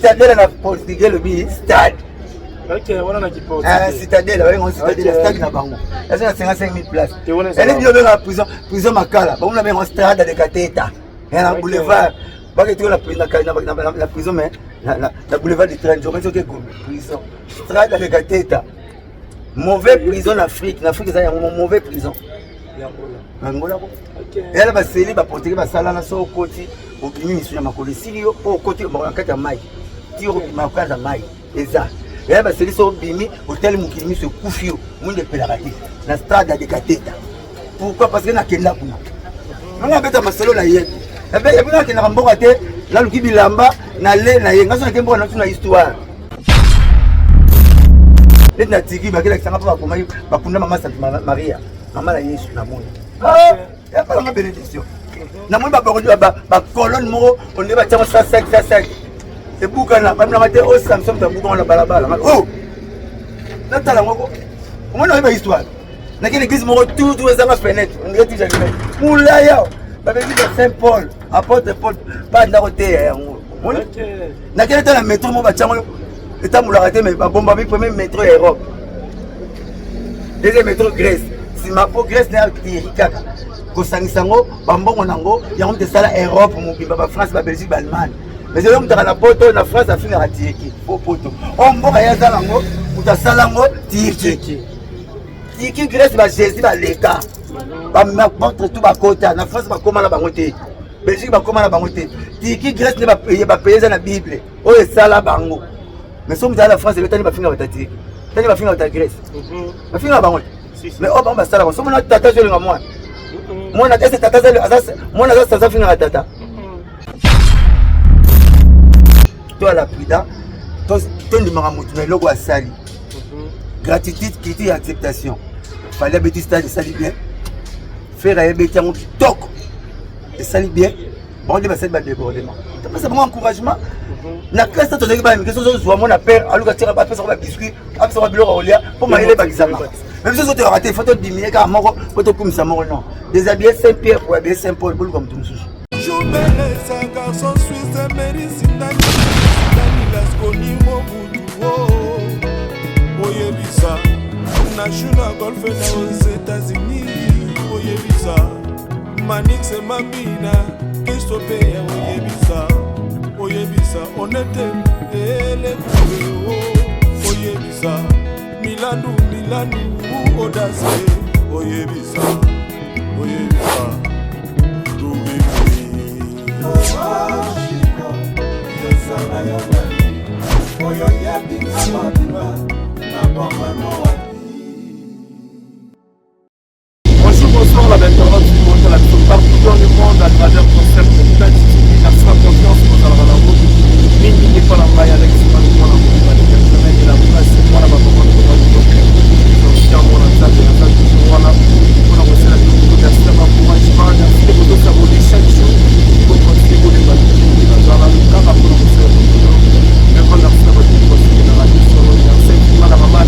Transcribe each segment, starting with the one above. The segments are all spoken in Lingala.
Citadelle na portugais elobi stade. Ok, wana na kiportugais. Eh, Citadelle, babenga Citadelle, stade na bango. Eza na 55 000 places. Ele bino benga prison, prison Makala. Bango na benga Strada de Cateta. Na boulevard. Baketi na na prison mais na boulevard du train, journée soki ekomi prison. Strada de Cateta. Mauvais prison na Afrique, na Afrique eza yango mauvais prison. Angola ko. Eyala baseli ba portugais basalana so okoti obimi misu na makolo esili yo mpo okoti na kati ya mai ti okobima na kati ya mai eza eya baseli so obimi otali mokili miso ekufi yo mwinda epelaka te na strada de kateta. Pourquoi? Parce que nakenda kuna, nanga abeta masolo na yebi epi nakendaka mboka te, naluki bilamba nale na ye. Nga so nake mboka natuna histoire neti na tiki bakelakisanga mpo bakomaki bakunda mama Santa Maria, mama na Yesu. Namoni yapalanga bénédiction, namoni babordi bacolonne moko onde batiango 105 105 ebukana, baminanga te o Samson moto abukango na balabala. O natala ngoko omoni oyeba histoire. Nakende église moko tutu ezanga fenêtre, ondire tija molaya, babengi ba Saint Paul, apôtre Paul, banda koteya yango. Nakende tala métro moko batiango etambolaka te, mais babombami, premier métro ya Europe, deuxième métro Grèce, nsima mpo Grèce na tiri kaka kosangisa yango bambongo nango yango moto esala Europe mobimba, baFrance, baBelgique, baAllemagne. Mais oyo mutaka na poto na France afingaka Turquie po poto o mboka ye aza nango, moto asala yango Turquie. Turquie, Grèce, baJésus baleka bamontre tout bakota na France, bakóma na bango te. Belgique bakóma na bango te. Turquie, Grèce nde bapays eza na Bible oyo esala bango. Mais so moto aza na France ebetani, bafinga bata Turquie, tani bafinga bata Grèce, bafingaka bango te. Mais oyo bango basalaka, so mona tata azolinga mwana, mwana ese tata mwana aza aza fingaka tata. To ala prudent, tondimaka motu na eloko asali. Gratitude, critique, acceptation. Fally abeti stade, esali bien. Ferre ayebeti yango kitoko, esali bien. Bango nde basali badébordement, topesa bango encouragement. Na classe tozalaki bana mike, sozozwa mona père aluka tika apesaka babiscuit, apesaka biloko ya kolia mpo mayele ebakisama. Mais biso sotoyaka te, faut todiminuer kaka moko mpo tokumisa moko. Non, déshabiller saint Pierre pour habiller saint Paul, boluka moto mosusu. Jubelesa garçon suisse Meri Sindani Sindani Lasconi Mobutu oyebisa na Juna Golfe na aux États-Unis, oyebisa Manix Mambina Kristo Peya, oyebisa oyebisa Onete Elekube, oyebisa Milandu Milandu Odase, oyebisa oyebisa Oyo yebinga mobimba na bomano wapi? Bonjour, bonsoir, la internaute du monde, la partout dans le monde, à travers Concept Touch TV. Merci la confiance, vous allez la route. Mingi qui parle en bail avec ce man, moi, la route, le de la presse, moi, la maman, moi, la maman, Nzambe naza toujours wana mpona kosala biloko. Merci na baencouragement, merci de bozosabonner chaque jour, bocontinue kolemba, nazala kaka mpona kosala biloko. Un grand merci na bato basoutenaka biso. Merci infiniment na mama.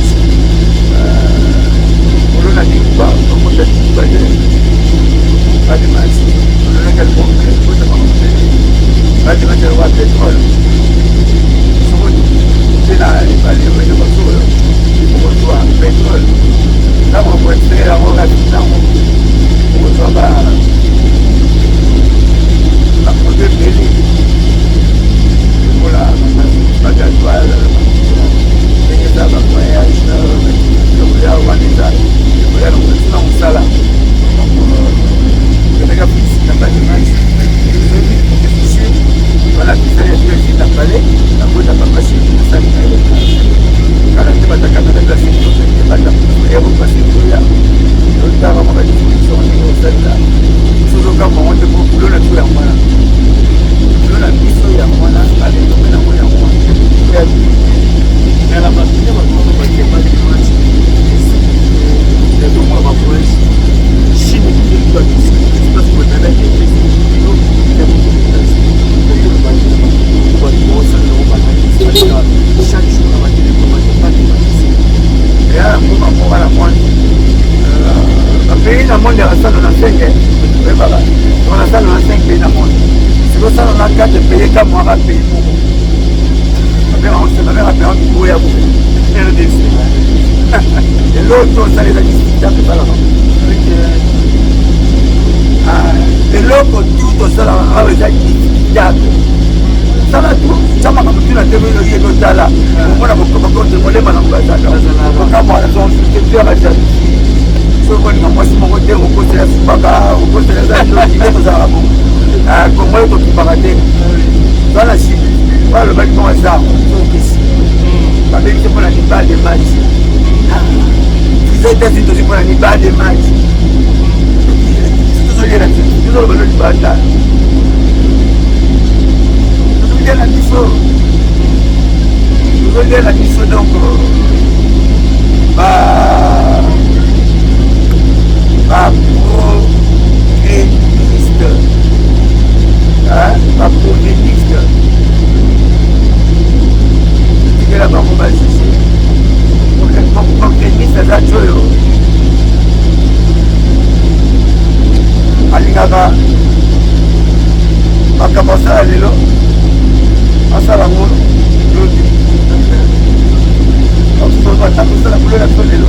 match olona likuba okota likuba te bade match olonaki album okota bango bade match alokwa pétrole soko te na ebale oyo basoyo okozwa pétrole ntango okoextraire yango kati ntango okozwa ba baproduit ebele lokola bagasoil ndenge eza bavoyage biloko ya wana eza ekoya na mosala kendaka na badimanche wana fisali ya biyo na palais nakota papa sheri nasali na ye kala te batakaka na bata ya bopasi koya totala mwa badisposition ndenge osalela sozoka bango te po boulot na biso yango wana boulot na biso yango wana balelome nango yango wana ya na bato nde bato wana bakebaki match yatomona bavoyage chine ekendeki bato badadaki epesi chaque jour na batelefone bakebaki bakisi ya mboma moko na monde bapays na monde ya 195 oyebaka tona 195 pays na monde siko 194 pays kamwaka pays moko babengaka pays bikoya bo RDC eloko tosala eza discutable esalaka eloko tu tosalaka awa eza discutable sala tu tia makambo tu na tebe oyebi otala omona kokote molema nango bazaka okamwana ya bajalousie soki olinga mwasi moko te okosela subaka okosela eza ndoki nde tozalaka bongo kongo oyo tokipaka te toza na chine oyo alobaki bongo aza tokisi babengisi mpona libal de match visa États-Unis tozwi mpona libal de match tozoliela biso tozoloba no libanda tozoliela biso tozoliela biso donc ba baprogrédiste baprogrédiste tikela bango bajuge progrédiste aza ti oyo alingaka makambo asala lelo asala yango lobi ata kosala boulot na biso lelo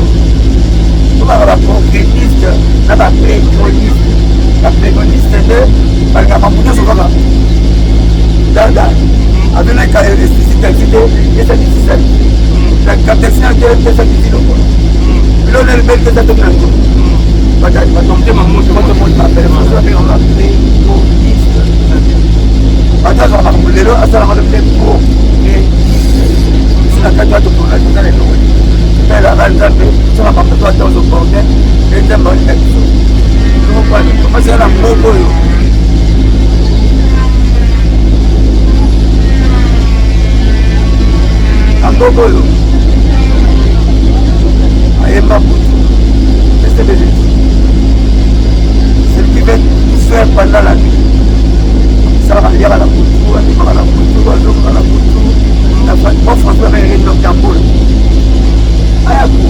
tobaka baprogrédiste na baprégoniste baprégoniste nde balingaka makambo nyonso kaka dada avenaka esisi taxi te esabisi sali taxi na te esabisi lokolo biloko na libeli te eza toki na nzoto motema moto moto moto bapele moto babengaka baprégoniste bato azwaka makambo lelo asalaka lobi te progrédiste biso na kati bato mpona toza na eloko te totalelaka nzambe so makambo to ata ozoporte nde nzambe alinga biso tomasela na mboka oyo na mboka oyo ayemba butu esebele celui qui veut tout faire pendant la nuit asalaka aliaka na butu abimaka na butu azokaka na butu bon français babengaki noctambule ayaku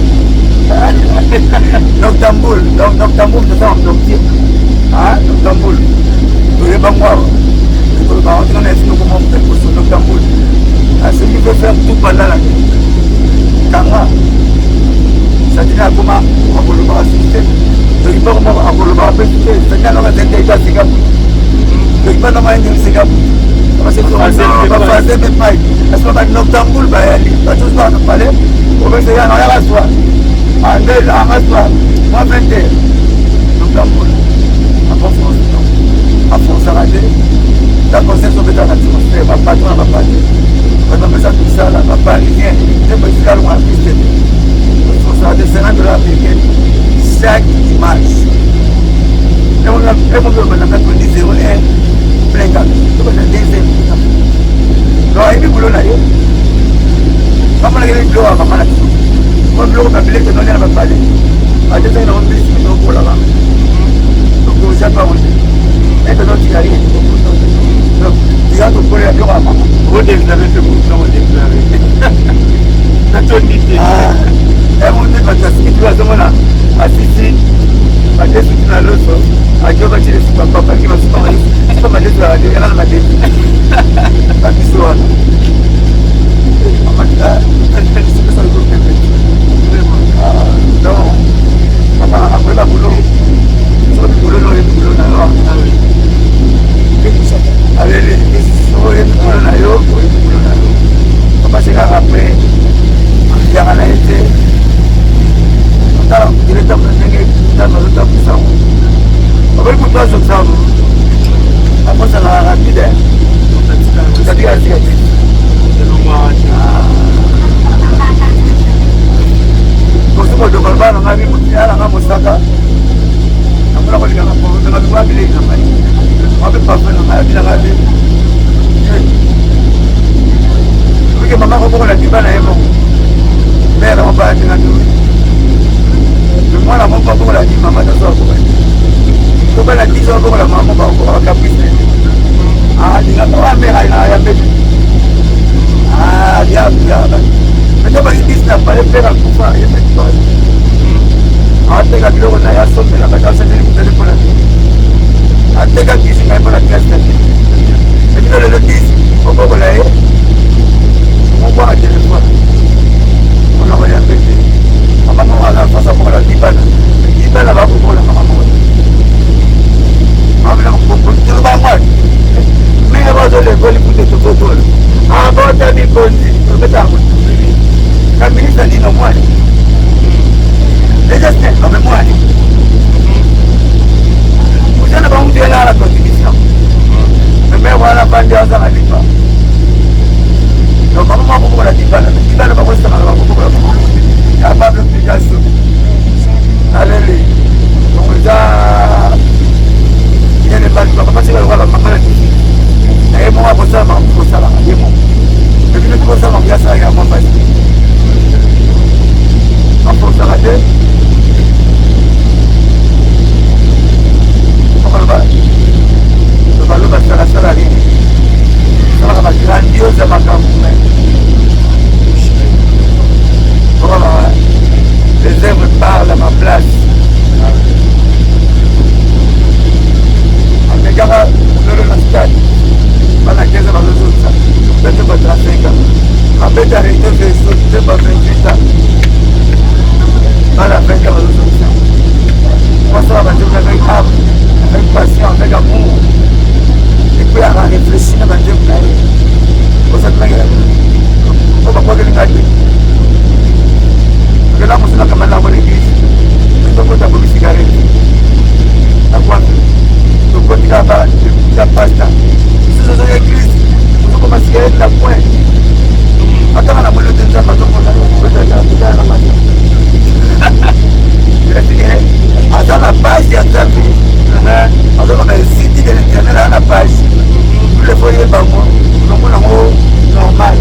noctambule noctambule toza noctie noctambule toyebango awa tolobaka na esinokoma moto liboso noctambule celui qui veut faire tout pendant la nuit kanga sadina akoma akolobaka suki te toki moko akolobaka mpe suki te sadina alonga zete ete aseka butu toki mpa nanga ende seka butu bafaze mpe pai kasi banoctambule bayali batosi baka na palais obese ya nayaka soir ande anga soir mwa 20 heures noctambule aforçaka te ta conseil sobetaka na transfert bapatron na bapatron bato bapesa misala baparisien te batikala mwa piste te forçaka te 50 $ américain chaque dimanche emokoloba na 90 01 plein gaz tobanda deuxième donc ayebi boulot na ye bamonaki biloko ya mama na biso mwa biloko babileke nolia na bapale atesaki nango mbisi tokolaka donc oza pa onde ete totikali donc tika tokolela biloko ya mama odéclare mpe moto odéclare natondi te. Azomona asisi madesu tina loso akio batile supa papa ki basupa supa madesu ya radio yana na madesu babiso wana. Donc papa akoyeba boulot, soki boulot na oyebi boulot na yo, aleli soki oyebi boulot na yo, oyebi boulot na yo. Papa sekaka après yaka na ye te, otala mokili etambola ndenge ntango azotambwisa yango, bakoki moto azokisa akosalaka rapide katika tika te. Kosuko bana nga ya nanga mosaka namona kolingaka nga bikwa bilei na ngai wape parfum na ngai abilaka te oke mama kobokola diba na ye moko mere mobala te na doi mwana moko abokola di mama taso akoka to bana 10 ans abokola mama moko akoka bacaprice na ye alingaka wa mere ya mbete ya baki 10 na pale pere akufa ye mpe ateka biloko na ye asombela bato, asengeli motali mpona ateka kisi ngai mpona klase na bino ebino lelo 10 obokola ye mobwaka telefone mpona kolia mbete. Mama moko aza fasa bokola dibana dibana, bakobokola mama moko bango mingi bazolekoli kute tokokolo abota mikonzi tobetaka motu ka ministre nino mwani déjà ame mwani ozana bango mutu yanga na contribution meme wana bandi azanga lipa. Donc mama bakobokola dibana dibana, bakosangana bakobokola ya Pablo Picasso aleli. Donc eza yene bato bakapasi baloka bamama na kisi na ye moko akosala makambo kosalaka ye moko ebino tikosala makambo yasalaka ya mwa mpasi aforçaka te. Okoloba lobaloba salasala nini salaka bagrandiose ya makambo me okoloba les œuvres parlent à ma place. Amekaka lolo na stade, bana 15 bazozongisa bete ba 35 ans, abeta rete veso te ba 28 ans, bana 20 ans bazozongisa. Kosala banzembo avec âme, avec passion, avec amour, et puis aka réfléchir na banzembo na ye osatimangela o bakwakeli nga te. Okenda mosu na kama nango na église, tokota bomi cigarette na kwafe, tokoti kaka ya pasta lisusu ozoki église ozokoma cigarette na coin, atanga na moni ote Nzambe azomona na mati aza na page ya Nzambe, azokoma esidi de l'Éternel aza na page tous les fois yebango nomona yango normal,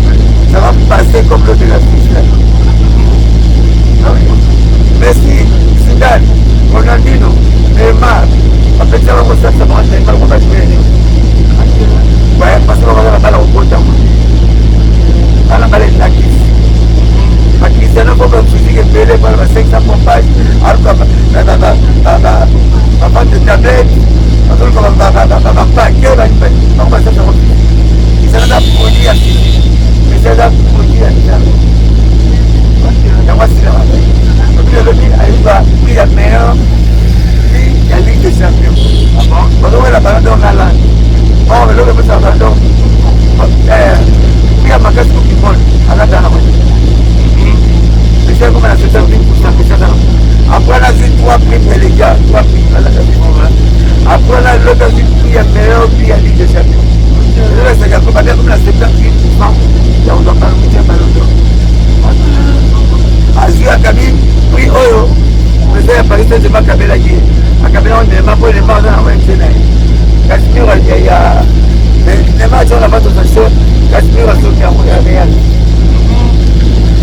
ça va passer comme l'eau de la fiche. Messi, Zidane, Ronaldinho, Neymar bapesa bango sasa bango Neymar ko bajouer nini parce que baza na bala kobotama bana bala elakisi baCristiano po baphysique ebele bana ba 500 pompage aluka bavente tablette, bazoluka bapake bango basasa physique eza produit ya physique, mais eza produit ya Nzambe. Yango asilaka elobi ayeba prix ya meilleur prix ya Ligue des champions, bazowela Ballon d'Or na lande or eloko epesaka Ballon d'Or, prix ya makasi Coupe du monde alata na kote déjà ekoma na 70 %. Pesaka après nazwi trois prix Pelika, trois prix alata. Après na eloko azwi prix ya meilleur prix ya Ligue des champions, eloko esaka babia komi na 78 % ya kozwa Ballon d'Or. Azwi akabi prix oyo président ya Paris Saint-Germain akabelaki ye, akabelaki Neymar po Neymar aza na ONG na ye. Casimiro ya Neymar atia na bato sanction, Casimiro asoki yango ya Real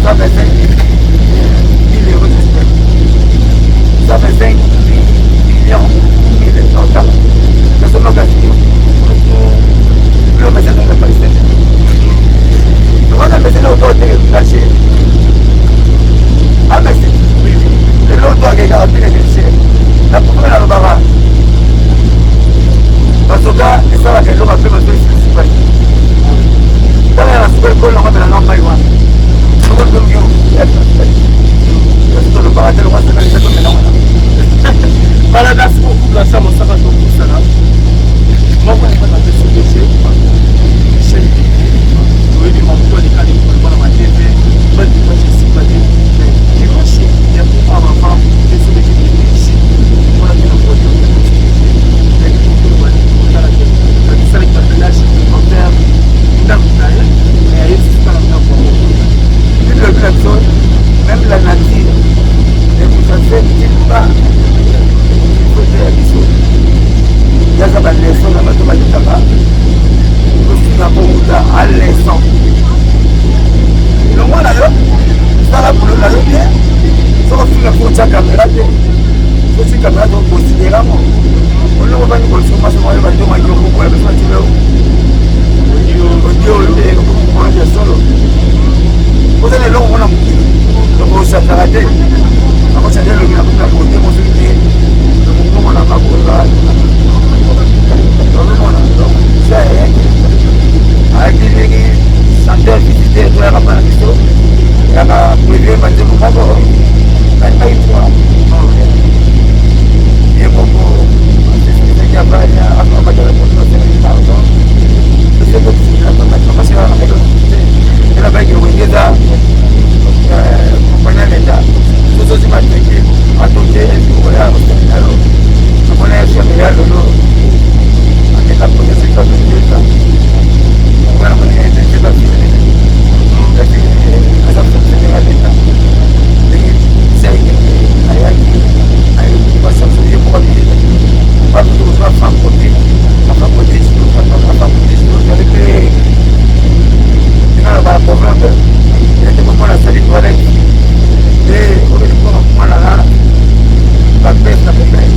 125 mille euros, j'espère 125 millions mille totala nasoma Casimiro bilo mesa na Paris Saint-Germain wana mesa na oto teke cachet amesi lelo. Femtimba kote ya biso yaza baleson na bato balekaka kofinga kokuta aleson elongwa na yo, sala boulot na yo bien. Soki ofinga, fo otya kamera te. Soki kamera te, oconsidérer yango. Olongo bani kosoma yo batomaki okokoya biso batilo odio te, okokoya solo. Oza na eloko mona mokili, okosakaka te, akosaka elongi na koka kote mosoki te, okomona makola ozomona. Donc sa ayaki, ayaki ndenge chanteur visiteur toyaka mpa na biso, yaka privé banzembo moko alingaki trois ye moko ezaki abaya abatala moto asengi pardon. Elabaki wenge eza kompagnie ya leta, tozozi mateke atoke oya oyo amona ya chef ya lolo akenda projet 52 ans wana moni aza fonctionnaire ya leta. Ndenge ayaki ayaki basanso ye moko abiyeta bato kozwa francote afakote afakote azali mpe nga na baproverbe ete komona asali toilette te, obeli mpona mwana na bapese na pembeni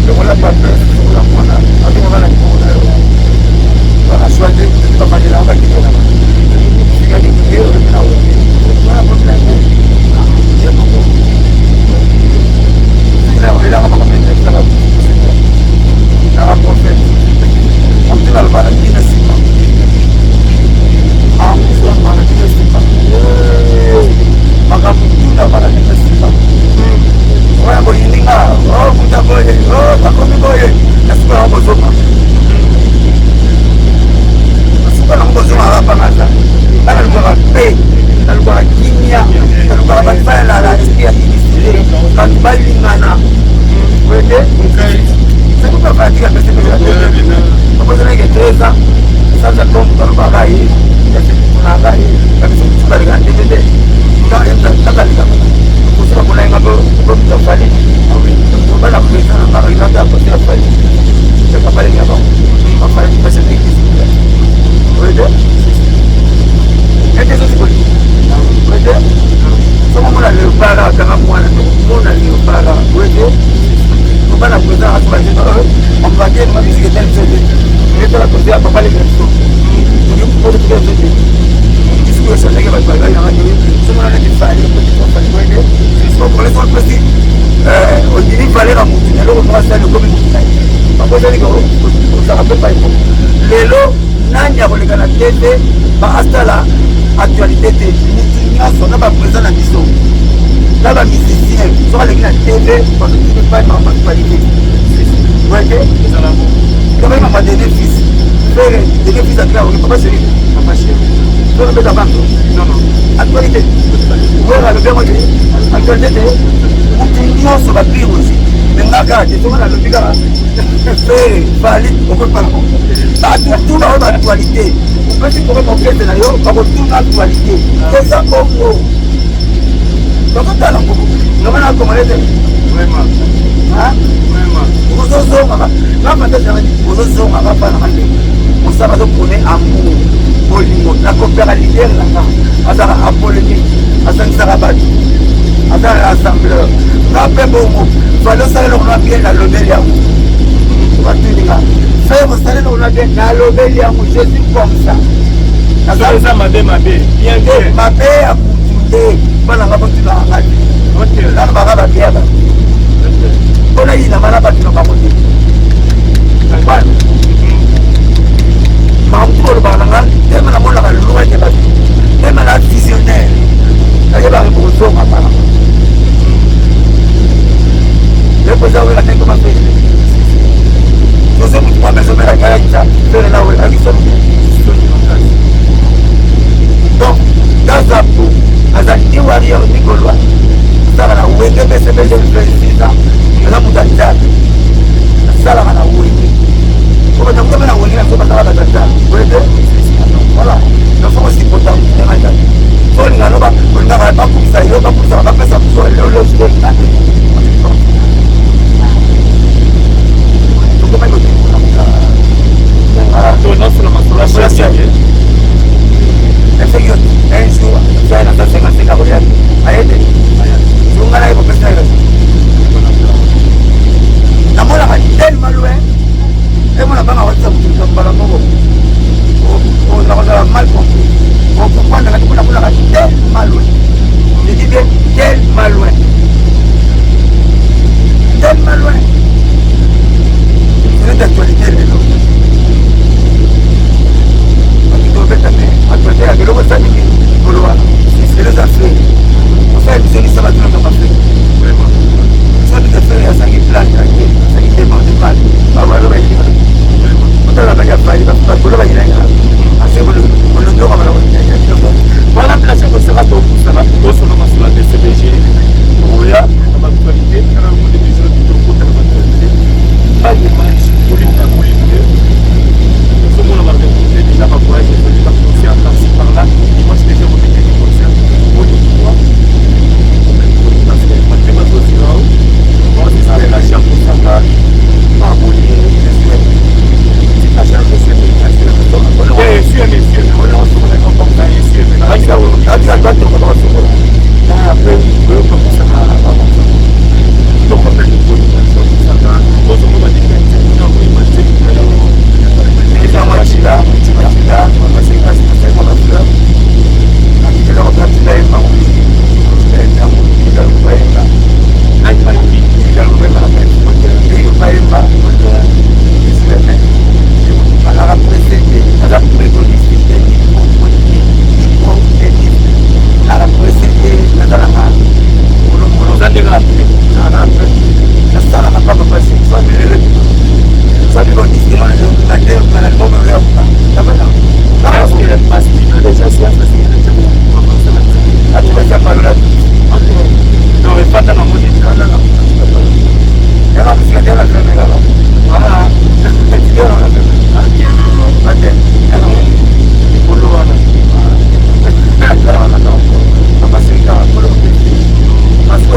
lokola bapese, lokola mwana azonga na liboko na yo, bakaswa te, babandelaka bakitolaka sikaki ye olobi na wenge wana problème ye moko elanga makambo naka prophète amutu naloba na bino nsima, amutu naloba na bino nsima, makambo tu naloba na bino nsima. Oya boyininga kuta boye, bakomi boye, nasuka yango bozonga, nasuka nango bozonga. Kaka nga nalukaka mpe nalukaka kimia, nalukaka basalela na esprit ya unicité, bato balingana wete. C'est pourquoi fatika pese bakozalaki 13 ans sanza kombo balobaka ye nanga ye babiso mosusu balingana ndenge te kaka likambo kosoka konayenga mpe Fally bana président nanga exemple ya kote ya Fally balinga bango bafali pese wete ete sosikoli wete. Soko mona léopard akanga mwana, mona léopard wete bana président asobaombatie ma musique etali biso te, etala kote ya papa leka biso te, discours echangeaki bato balinga te. Somona neti Fally Fally wete pesi ondimi valeur ya motu na eloko moko asali, okomi motu na ye bakozali kozala mpe pai moko. Lelo nani akoleka na tv baasala actualité te? Mutu nyonso na baprésident na biso na bamusicien, soki aleki na tv, bazotuni pai makambo actualité wete. Tokoki mama dene fils frère, dene fils akila oki papa chéri, papa chéri Frère obeta banto actualité oyo alobi yango te, actualité te. Mutu nyonso bapire aussi, me nga kaka te. Songa nalobi kaka frère Fally, okoki na bango bato tuna oyo baactualité, opesi problème orchestre na yo, bakotuna actualité eza bongo, bakotala ngo ngama na congolais te. Vraiment. Ozozongaka nga fantasme, ozozongaka mpa nanga ndenge mosala azopone amour, bolingo. Nakopera leader nanga azalaka apolémique, asangisaka bato, aza rassembleur. Nga mpe bongo Fally osala eloko na bien, nalobeli yango. Batuninga frère osala eloko na bien, nalobeli yango. Je suis comme ça. Eza mabe mabe bien bien. Mabe ya mutu nde bananga botunaka nga te. Nalobaka babia bato mpona yinama na bato na bango te. Makambo olobaka na nga teme, namonaka loin te bato teme na visionnaire, nayebaka kozonga mpana le président wela ndenge mafele josé mutu mwa maison mère akayakisa frère na wela akisa. Donc Gazapo aza ni warrior ni gaulois, asalaka na Wenge BCBG 26 ans, aza moto ya Nzambe, asalaka na Wenge. Obatango na Wenge na biso basala bato ya Nzambe wete. Voilà, donc faut kosipota ndenge Nzambe so olinga no olingaka bakumisa yo, bakumisaka, bapesa mosu elologe te.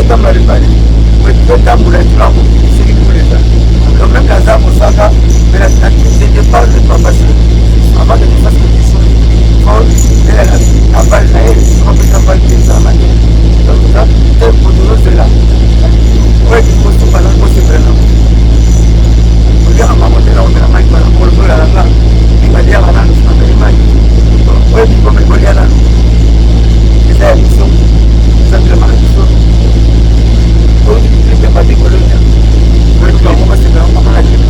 Totambola libale, totambola etulango soki koleka. Donc même naza mosaka, mais je te parle de toi parce que avant de me faire quelque chose, faut aval na ye, opesa aval te, ezala manière. Donc ça te potozozela oyo kosomba na kosepela nango, oliaka mango te na komela mai bala mokolo tolalanga baliaka nanu, ameli mai oyo bikome kolia nanu, eza ya biso, eza bilama na biso. Oyo clip bango basepela mama na clip,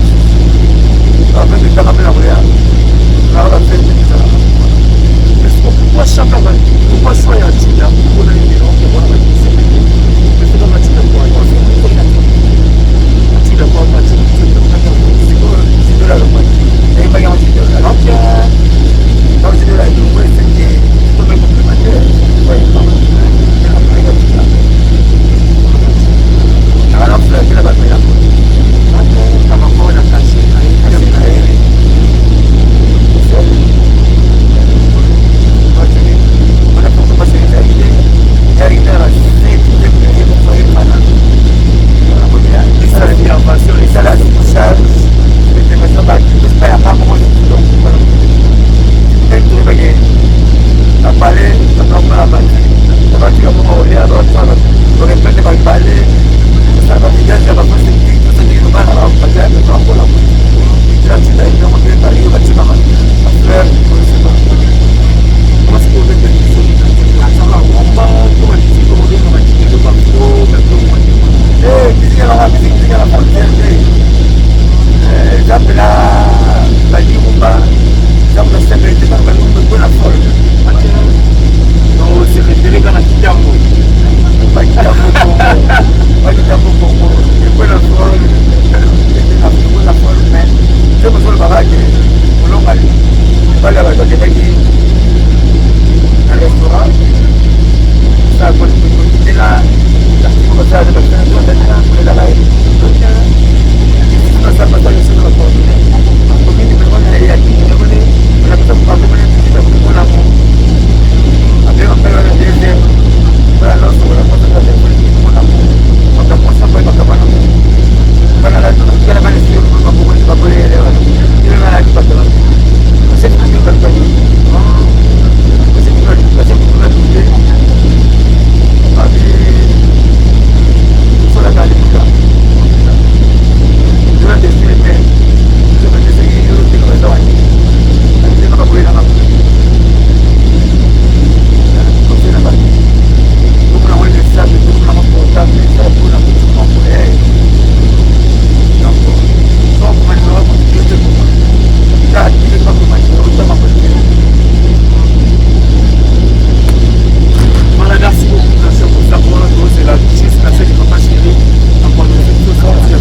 bafetaka mpe na kolia na bafete ezalaka. Pourquoi chacun va, pourquoi choix ya Julia mpona numéro wana bakisi? Préférant Julia kwa Julia kwa Sikoyo Julia alobaki nayebaki yango Julia. Ok, donc Julia elongo eseke tobe complémentaire. Nakana fleur bato yango. Kama na cachet na ye. Exemple na balirumba, exemple na stabilité, balirumba mpona folk. Se référé kaka na kitambo. Bakitambo Kongo mpona folk, mpona folk. Mais se kosolo bakake olongali bala bato bakendaki na restaurant kotela. Voilà, merci beaucoup, Blanchard Mosaka. C'est la jusqu'à ce que papa chéri encore nous fait tout sortir.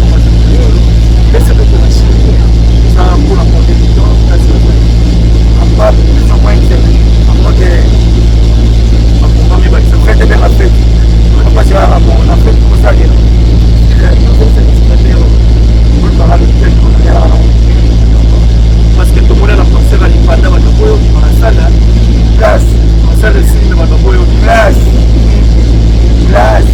Mais c'est le papa chéri. Ça, pour la portée du temps, ça c'est vrai. Pas plus ou moins une semaine. Ok. Baprogramme bakisa. Fête bien la fête. Papa chéri, bon, on a fait tout ça. Parce que tomona na concert ya lipanda, bato boyo obima na sala. Place. Sala esili na bato boyo obima. Place. Place.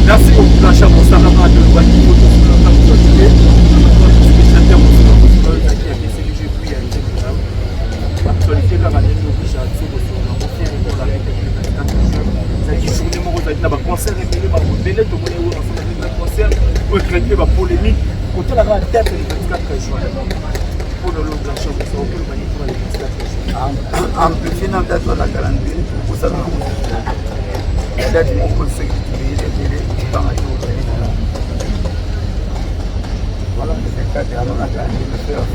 Merci beaucoup, Blanchard Mosaka, kaka tolobaki po tosolaka actualité chanteur actualité kaka ndenge oblige biso kosolola ngo. Ferre Gola ezalaki journée moko ezalaki na baconcert ebele, bango ebele tomoni oyo nasala na concert oyo ecréer bapolémique. Kotala kaka date le 24 juin, mpona lo Blanchard Mosaka, okoloba nini mpona le 24 juin? Amplifie na date wana, calendrier kosala nango date moko soki ebele banga te. Voilà, le 24 alors na calendrier me faire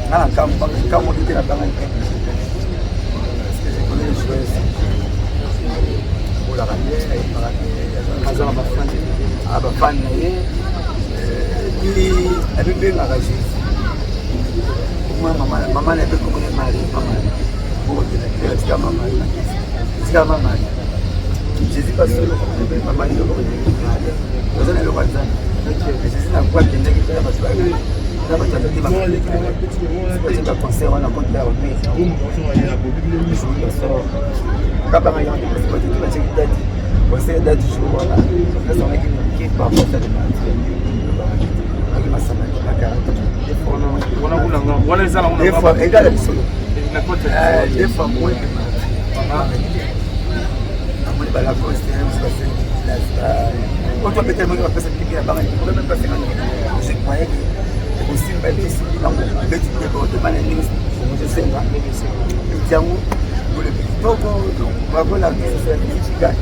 nga na kambo te na banga, parce que je connais les choses olaka te, ayebaka te. Aza na bafans. Bafans na ye abibengaka Jésus. Mama na ye mpe komone Marie, mama tika mama, tika mama. Jésus pas solo mama eloko oza na eloko ya Nzambe. Jésus na kwa akendaki mpe na bato na bato ya mitema batika concert wana contre ya Rome kabanga yango te parce que batiaki date concert date jour wana nasangaki moke par rapport à aki masanga na 40 wana eza deux fois égale lisolo deux fois moins que amoni balacoste oto abeteli moki bapesa pipi na banga même pas 50 je croyais que ekosimba epe esimbi bango beti débordement na ndenge ozosenga eti yango bolebi kitoko donc bravo l'artiste, c'est la musique qui gagne.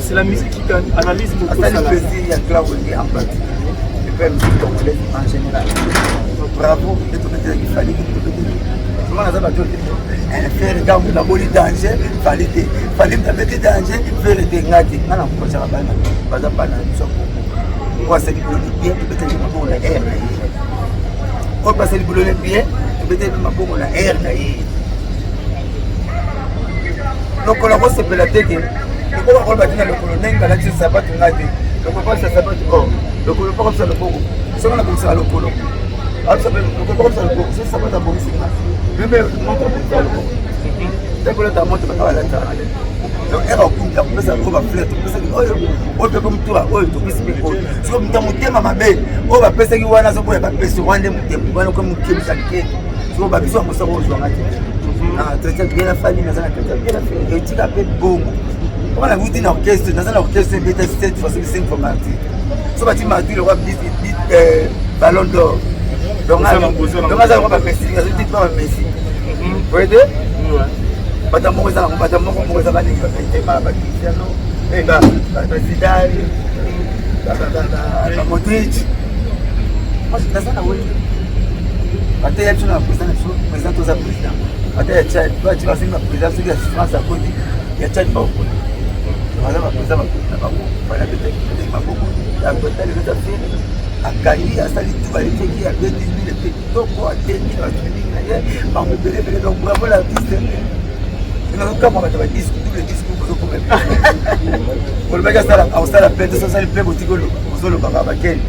C'est la musique qui gagne. Analyse. Asali plaisir ya clan Wenge en particulier et puis la musique congolaise en général. Bravo nde tobetelaki Fally, tobeteli vraiment naza bato te. Ferre ntango naboli danger, Fally te, Fally moto abeti danger, Ferre te, nga te, nga na kokozaka bana baza bana na biso ya Kongo. Oyo asali biloni bien, tobeteli maboko na aire na ye. Oyo mpe asali biloni bien, tobeteli maboko na aire na ye. Lokolo akosepela te ke lokolo akoloba te na lokolo ndenge kalati sapatu nga te, lokolo pakobisa sapatu o lokolo pakobisa loboko, soki nakomisaka lokolo lokolo pakobisa loboko, soki sapatu abongisi nga meme moto abongisa loboko te, kolata moto baka balataka. Donc ere okumbi akopesa oyo bafleur topesaki oyo, oyo mpe komutura oyo topesi mpe oyo. Soki moto motema mabe oyo bapesaki wana azoboya bapesi wana nde motema wana ko mokebisa keto. Soki babiso yango soko ozwanga te na traité bien na famille, naza na traité bien na famille, etika mpe bongo mpona nawuti na orchestre, naza na orchestre ebeta 7 fois soki 5 fois Martyr. So bati Martyr lokwa Ballon d'Or, donc aza lokwa bamessi, azoti pa bamessi oye te. Bato moko eza nango, bato moko moko eza balingi babenzema, bacristiano, bazidane, bamodric. Naza na Wenge, bateya biso na président na biso, président toza président ata ya Tchad, bati basengi baprésident soki ya France akoti ya Tchad baokota, baza baprésident bakoti na bango. Fana betaki maboko akotaleleza Ferre, akangi asali tu balekeki, abeti mbile mpe kitoko, atengi na bato mingi na ye bango ebele ebele. Donc bravo l'artiste. Nazokamwa bato badisque double disque bozokoma olobaki asala plein te, so asali plein botiki ozolobaka bakeni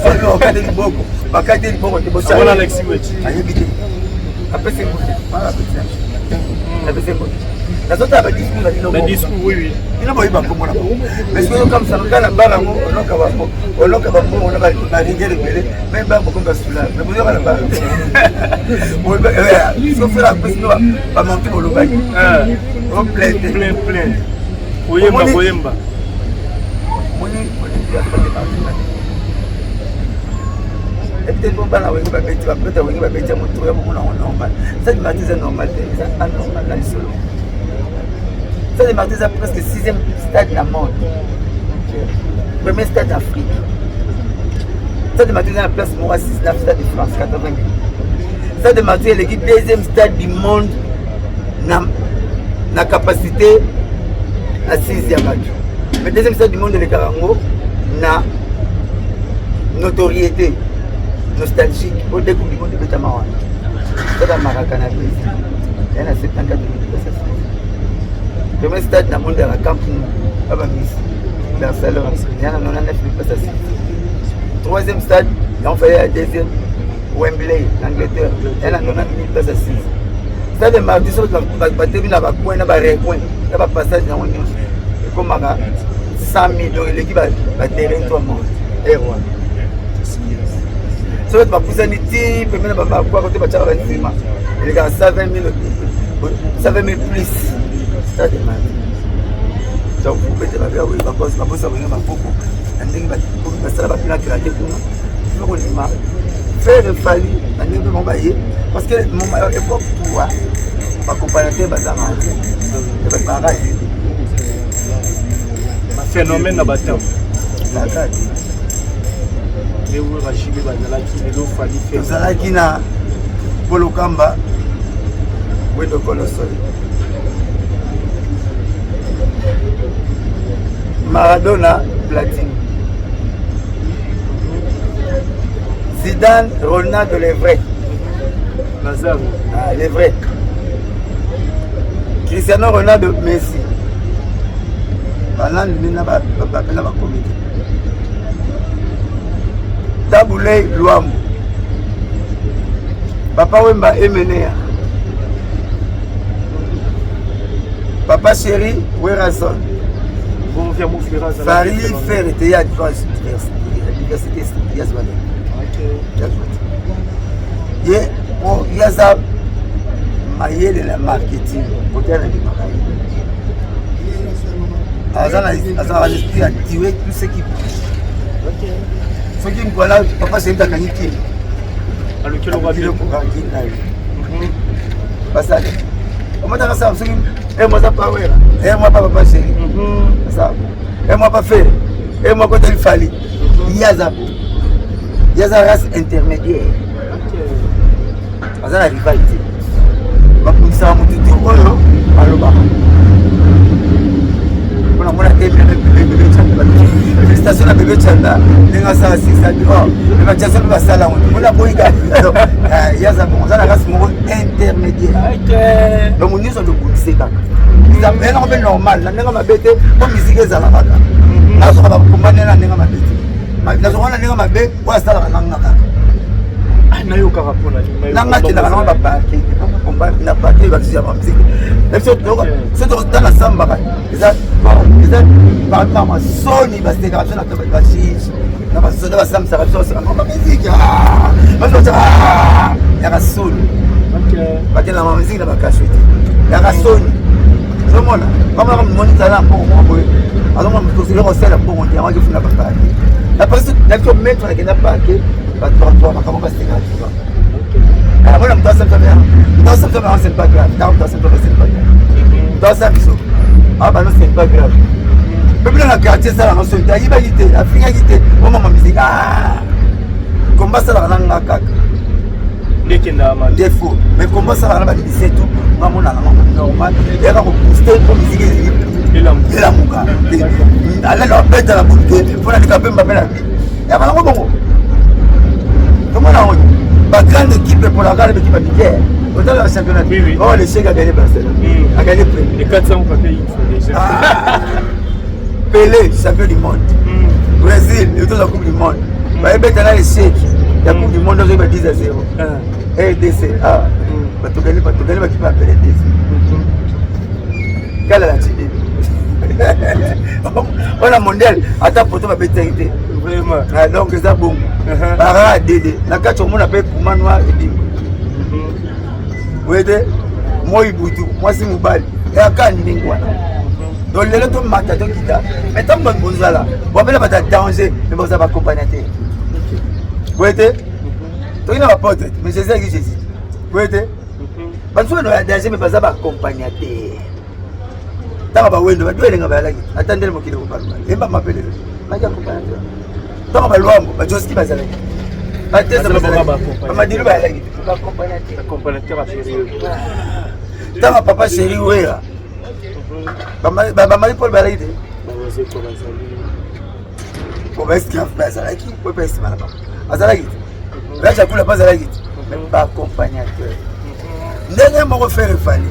bakate liboko, bakate liboko te, ayebi te, apesi mbote, apesi mbote. Nazotala badiscours na bino, bino boyeba nkombo na bango, mais soki okamwisaka kaka na bar yango, oloka bambongo na barigere ebele, me bar bokomi basula, me boyoka na bar sofela apesi no bamanti bolobaki oplein te. Plein koyemba koyemba. Moni ete po bana Wenge babeti, bapeta Wenge babeti ya moto ya bomona yango normal. Stade Martyr eza normal te, eza anormal na lisolo. Stade Martyr eza presque sixième stade na monde, premier stade d'Afrique. Stade Martyr eza na place moko assise na Stade de France 80 000. Stade Martyr eleki deuxième stade du monde na capacité assise ya bato, mais deuxième stade du monde elekaka yango na notoriété nostalgique po de Coupe du monde ebetama wana. Stade Maracana besi ya na 74 000. Premier stade na monde ya Camp Nou babamisi Barcelone ya na 99 000 places assises. Troisième stade yango fallait ya deuxième, Wembley na Angleterre ya na 90 000 places assises. Stade Martyr soki batemi na bacoin na barecoin na bapassage yango nyonso ekomaka 100 000, donc eleki baterrain 3 monde aire wana. Soki bapusani ti pembeni na bamakwako te, batiaka banzima, elekaka 120 000, 120 000 plus. Stade Martyr, donc obete babosa Wenge maboko na ndenge basala bapina krate kuna kondima Ferre Fally na ndenge mpe bango baye, parce que époque tuwa bacomparateur bazanga te, bato te. Phénomène na batemps. Ezalaka te. Lelo bajibe bazalaki, lelo Fally fe. Tozalaki na Polokamba Wendo Kolosol, Maradona, Platini, Zidane, Ronaldo, les vrais. Nazaro. Ah, les vrais, Cristiano Ronaldo, Messi. Balandi nde na bapela bakomi te. Tabu Ley Luambo, Papa Wemba Emenea, Papa Chéri Werrason, Fally Ferre te ya diversité ya zwa te ye po ye aza mayele na marketing kote na ndimaka ye aza na aza na l'esprit ya tuer tout ce qui bouge soki nkwala papa seyi akangi kini aluki na ye basali omataka sala soki e mwa aza pawera e mwa pa papa chéri asala e mwa pa fere e mwa kotali fali ye aza bo ye aza race intermédiaire aza na rival te babundisaka motu te oyo balobaka mpona mona te félicitation na bebe chanda ndenge asala sisabi o me batiasa mpe basala yango te mpona boyika ye aza bongo aza na race moko intermédiaire donc nyonso tobundise kaka yango mpe normal na ndenge mabe te mpo misike ezala kaka nazoka bakomba nde na ndenge mabe te nazoka na ndenge mabe oyo asalaka nanga kaka ah, nayokaka mpona nanga akendaka nango baparke na parke bakisi ya bamiziki na biso so tokotala sambaka eza eza parmi masoni basekaka biso na bajuge na basoda basambisaka biso baseka miziki yaka soni bakendaka mamiziki na bakasho te yaka soni ozomona bamonaka moni zala na mbongo moko boye azomona moto ozali kosala mbongo te yango akifunda baparke na parke na biso maître nakenda parke bato makambo basekaka biso amona moto asala moto asala biso c'est pas grave ntango moto asala biso c'est pas grave moto asala biso abano c'est pas grave mpe bino na quartier esalaka soni te ayibaki te afingaki te omama misiki komba asalaka na nga kaka defo mais komba asalaka na bamisie tout nga monaka ngo normal eyaka kobooste mpo misiki elamuka alala abeta na butu te mpo na lika pemba mpe na bi yaka nango bongo tomona yango ba grande équipe epolaka na équipe ya mike otala ba championnat oh le chèque a gagné Barcelone a gagné premier Pelé champion du monde Brésil etoza coupe du monde bayebeta na échec ya coupe du monde ozoyeba 10 à 0 RDC ah batogani batogani bakipe ya Pelé DC kala na tindi wana mondial ata poto babetaki te vraiment ah, donc eza bongo uh-huh. bara dede na kati omona mpe puma noir ebimi mm-hmm. boye te moi butu mwasi mobali eyaka ndenge wana mm-hmm. donc lelo tomata tokita mai ntango bato bozala bapela bato ya danger me bozala bakompagna te boye te mm-hmm. toki na bapotre mais jésus ayaki jésus boye te bato oyo ya danger me baza baaccompagnateur ntango bawendo badu elenga bayalaki ata ndele mokili kobaluka embama mpe lelo baki accompagnateur ntango balwambo bajoski bazalaki bateza bamadilu bayalaki baaccompagnateur ntango papa chéri wera bamari paul bayalaki te po baesclave mpe azalaki po mpe nsima na bango azalaki te raja kula mpe azalaki te baaccompagnateur ndenge moko fere fali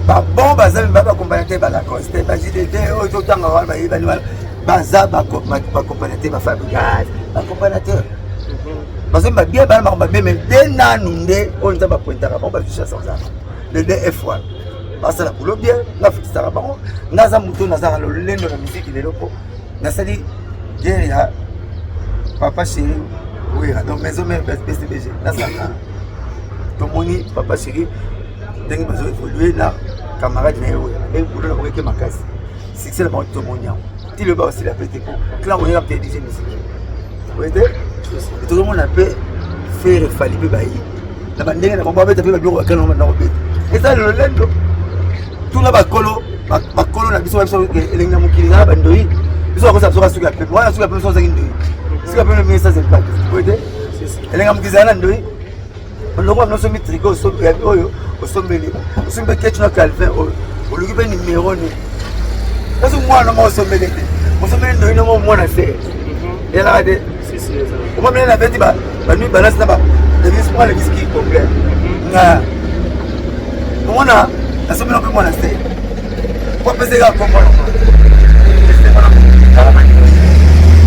babon baza ba baaccompagnateur balacoste bajdt oyo totanga wana bayebani wana baza baaccompagnateur bafabrigas baaccompagnateur bazoyemba bien bana makambo mabe me nde nanu nde oyo nzambe apointaka bango bazucha sans argent le df wana basala boulot bien nga fitisaka bango nga aza moto nazalaka lolendo na miziki lelo mpo nasali guerre ya papa chéri wera donc maison mère bcbg nasaka tomoni papa chéri ndenge bazo évolue na camarade na ye wera ndenge boulot na bango eke makasi succès na bango tomoni yango ti lelo baosila mpe te po clan oyaka mpe dj musique oye te tozomona mpe fere fali mpe baye na bandenge na bango babeta mpe babiloko bakala na banda kobeta eza lolendo tuna bakolo bakolo na biso biso elengi na mokili ezala bandoi biso bakosa biso kasuki ya pepe wana suki ya pepe biso ozangi ndoi suki ya pepe mingi sasa impact oye te elengi ya mokili ezala na ndoi lokola bino osombi triko oyo osombeli osombi mpe ketu na calvin oyo oluki mpe nimero nini kasi mwana moko osombeli te osombeli ndoi nongo mwana se elaka te omamele na beti banui balance na balevisi mwa levisi ki complet nga omona nasombeli mpe mwana se po apeseka kombo na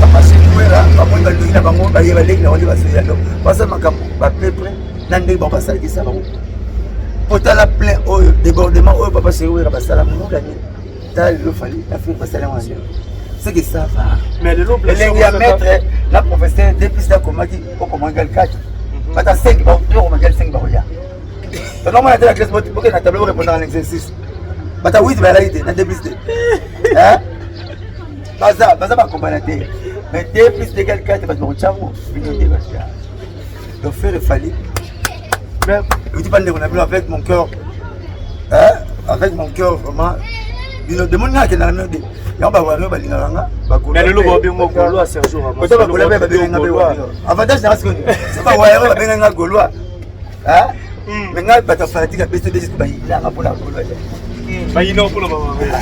Papa Wera bamoni balongi na bango baye baleki na bango nde basoya donc basala makambo bapepre na ndenge bango basalakisa bango potala plein oyo débordement oyo papa chéri Wera basala mbula nini tala lelo Fally Afrique basala yango na ndenge ce que ça va. Mais lelo elengi ya maître na professeur depuis akomaki okomaki 4 bata 5 okomaki 5 bakoya. Normalement, na classe boke na tableau répondre à l'exercice bata 8 bayalaki te na 2 plus 2 baza baza bakombana te, mais 2 plus 2 égale 4. Bato bakotyango bino te bato donc Ferre, Fally euti bandeko na bino avec mon cœur, avec mon cœur vraiment. Bino demoni nga akendaka bino te, yango bawario balingaka nga. Lelo babengo Gaulois, Sergio Ramos. Ota bagola mpe babenga nga mpe wario. Avantage nanga sikoyo so bawario babenga nga Gaulois, mais ngai bato ya fanatique ya BCBG bayinanga mpona Gaulois te. Bayina mpona bawario.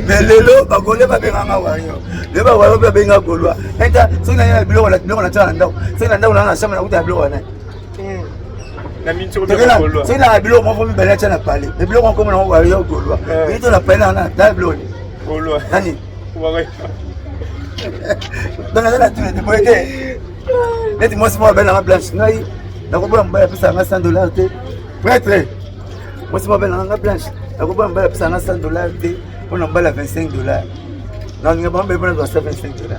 Mais lelo bagaulois babenganga wario, lelo bawario mpe babenga Gaulois. Enta soki nayei na biloko, biloko natiaka na ndako, soki na ndako nanga na chambre nakuta na biloko wana. Soki nanga biloko moko mibale natya na palais, mais biloko moko nango wario, Gaulois to na palais nanga na biloko nani. Donc naza na tuna te boye te neti mwasi moko abelanga Blanche. Ngai nakoboya mobali apesaka nga 100 $ te. Prêtre, mwasi moko abelanga nga Blanche, nakoboya mobali apesaka nga 100 $ te mpona mobali ya 25 $. Nalinga bango mpe mpona zwa 25 $.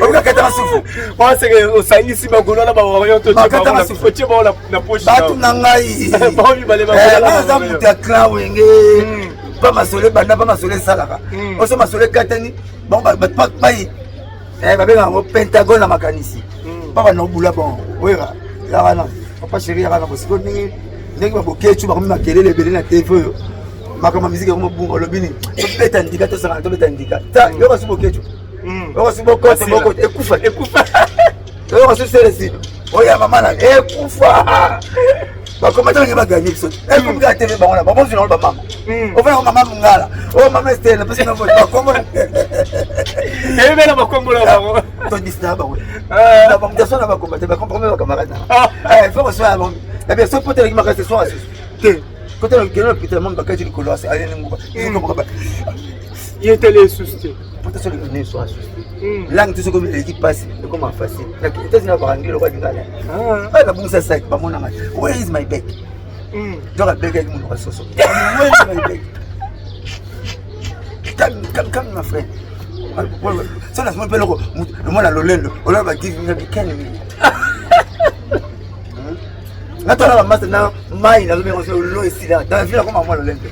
Okoka katanga sufu. Waseke osangisi bagaulois na bawario. Totie bango na poche. Bato na ngai aza moto ya clan Wenge. Pa masolo ebanda, pa masolo esalaka oso masolo ekatani bango pai babengaka yango pentagone na makanisi mpa bana obula. Bon, Wera yaka na papa chéri, yaka na bosiko ndenge ndenge babokecu bakomi makelele ebele na TV oyo. Makambo ya miziki yango mobunga. Olobi nini? Tobeta ndika, tosangana, tobeta ndika ta yoka su bokecu, yoka su bokote bokote ekufa ekufa. Yoka su selesi oyo mama na ekufa. Bakomata ndenge baganye biso ekomi kaka TV. Bango na bango zwi nango bamama ofana mama Mongala oyo mama Estele napesi na bakombo. Eyebela bakombo na bango. Todisina bango na bango na bakomba te, bakomprome bacamarade na il faut kosoya bango na bien. So potelaki makasi soka susu te kotela kende na hôpital mama bakati likolo aleni nguba. Ye tele esusu te. Pota so likolo so asusu te langue te. Soki eleki mpasi ekoma facile. États-Unis bakangeli lokwa lingala nabungisa sac, bamonanga "Where is my bag?" Donc abekaki monoko soso: "Where is my bag? Come, come, come, my friend." So nasimo mpe eloko omona lolendo oloba bagive me can me natala bamasa na mai nazobenga so lo esila dans la ville akoma mwa lolendo.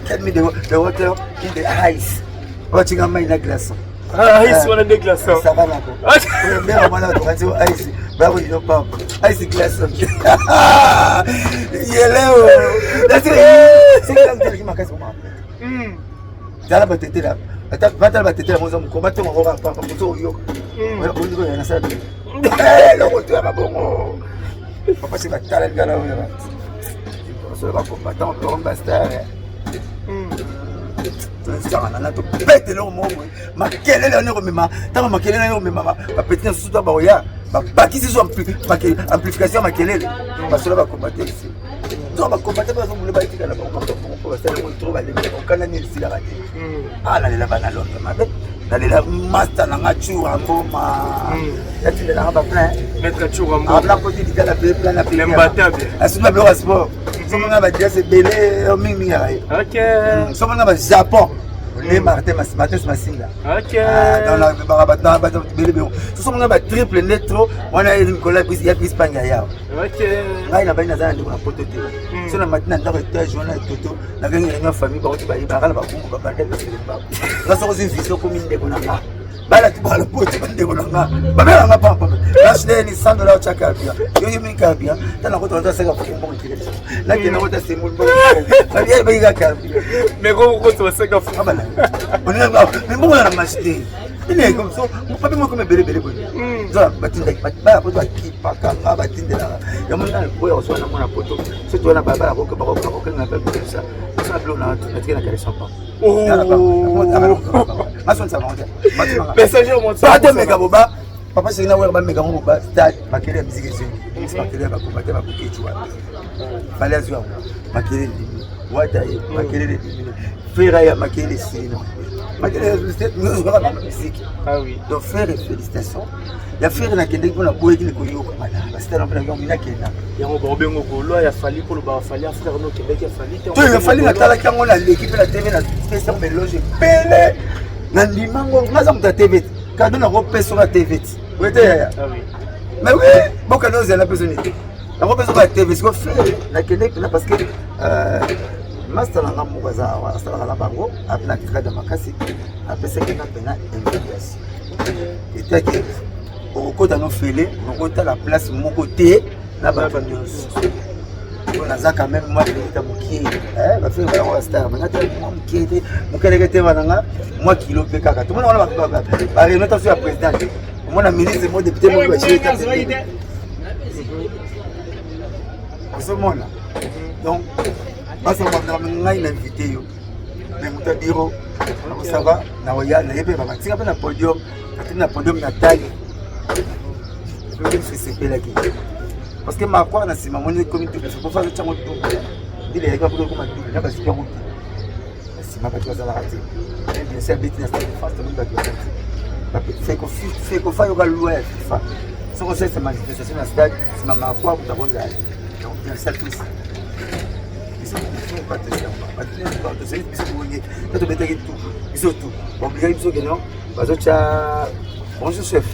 Get me the water in the ice. Batinga mai na glaçon. Ice wana nde glaçon. Saka nako mbela mwana tokanzi ice bakolino papa ice glaçon yeleo makasi. Tala batetela, batala batetela moza mokolo batonga koka papa moto oyoka oyoka nasala eloko to ya mabongo. Papa se batala likala oyo solo bacombattant bastar tosangana na tobete eloko moko boye. Makelele wana ekomema ntango makelele wana ekomema bapeti na susu to baoya babakisi so amplification ya makelele. Basolo bacombattant esi to bacombattant bazomona baetikala bango mpo basala yango trop balemela okana nini esilaka te. Nalela bana Londres mabe, nalela master nanga Tsura Mboma, yatindelanga baplein. Maître Tsura Mboma. Abla koti likala pe plein na L'imbattable. Asumba biloko ya sport, somonga badias ebele mingimingi yaka ye. Somonga bajapon le Martin Matin Masinga bato ebele bongo. Somonga batriple nde trop wana mikolo ya Prince ya yawa. Ngai na bali naza na ndeko na poto te. So na mati na ndako étage wana toto nakangi réunion famille bakoti bayebaka na bakungu babanda bango. Nga soko ozwi visa okomi ndeko na nga. Bala ti bala poto bandeko na nga babelanga pampa nashdeni 100 $ otya carburant yoki mingi carburant tana kota ota seka foki mbongo tikeli nakenda kota semboli mbongo bayika carburant. Mais kokota baseka fu. Mais mbongo na marché te ine comme so papi moko ebele ebele boye za batindaki bana poto bakipaka nga batindelaka yango nga boya koswana na mwana poto. So towana balabala bakokenga mpe biso osala biloko na natiki na caleçon pa. Masonisa bango te. Batomeka boba papa seki na wera bameka ngo boba stade. Makele ya musique ezongi, makele ya bakoma te bakokecu wana fale azwi yango makelele ebimi wata ye makelele ebimi. Ferre ya makele esili na makele nyonso kaka na miziki. Ah oui. Donc Ferre, félicitations. Ya Ferre nakendeki mpo naboyaki koyoka bana basitana mpe nayoki nakenda. Yango baobengo gaulois ya Fally mpo lobaka Fally ya frère no okendaki ya Fally te. To ya Fally natalaki yango naleki mpe na TV na pesi yango meloge ebele na ndima ngo nga aza moto ya TV te kado nakopesa oka TV te oye te yaya. Ah oui. Mais oui, bokende ozela mpe zoni te. Nakopesa oka TV siko Ferre nakendeki mpena parce que euh, master na nga moko aza awa asalaka na bango ape na grade ya makasi apesaki nga mpena invitation etaki okokota no fele okotala place moko te na bato nyonso po naza quand même mwa kilita mokie bafilme bayango bastar me nata mwa mokie te mokeleke te wana nga mwa kilo mpe kaka tomona wana bareunion taso ya président te omona ministre mo député moko batie ozomona donc basaka ngai na invité yo mais moto ya biro osava na oya naye mpe babatinga mpe na podium atindi na podium na tali biso esepelaki parce que makwar na nsima moni ekomi double po faza tiango double ndile eyaki bakoki ekoma double na baziki yango double na nsima bato bazalaka te bien sûr abeti na stade de france tomoni bato baza te fekofa yoka loi ya fifa soki osalisa manifestation na stade nsima makwar moto akozala te donc bien sûr tous biso biso tobongi to tobetaki tout biso tout baobligaki biso keno bazotya bonjour chef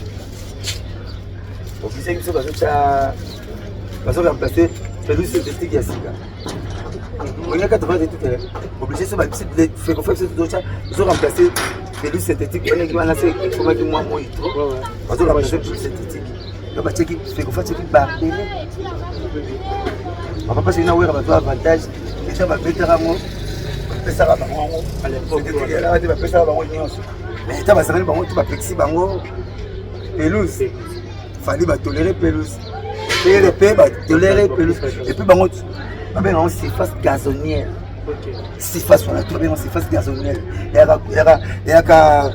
obligaki biso bazotya bazo remplace pelouse synthétique ya sika olinga 80 tout obligé so fekofa biso tozotya bazo remplace pelouse synthétique wana wana se ekomaki mwa moi trop bazo remplace pelouse synthétique donc batiaki fekofa tiaki barbele bapapa soki nawera bato avantage deja babetaka yango bapesaka bango yango te bapesaka bango nyonso mais eta basangani bango to bapekisi bango pelouse fali batolere pelouse pere mpe batolere pelouse epuis bango babenga yango surface gazonnière surface wana to babenga surface gazonnière eyaka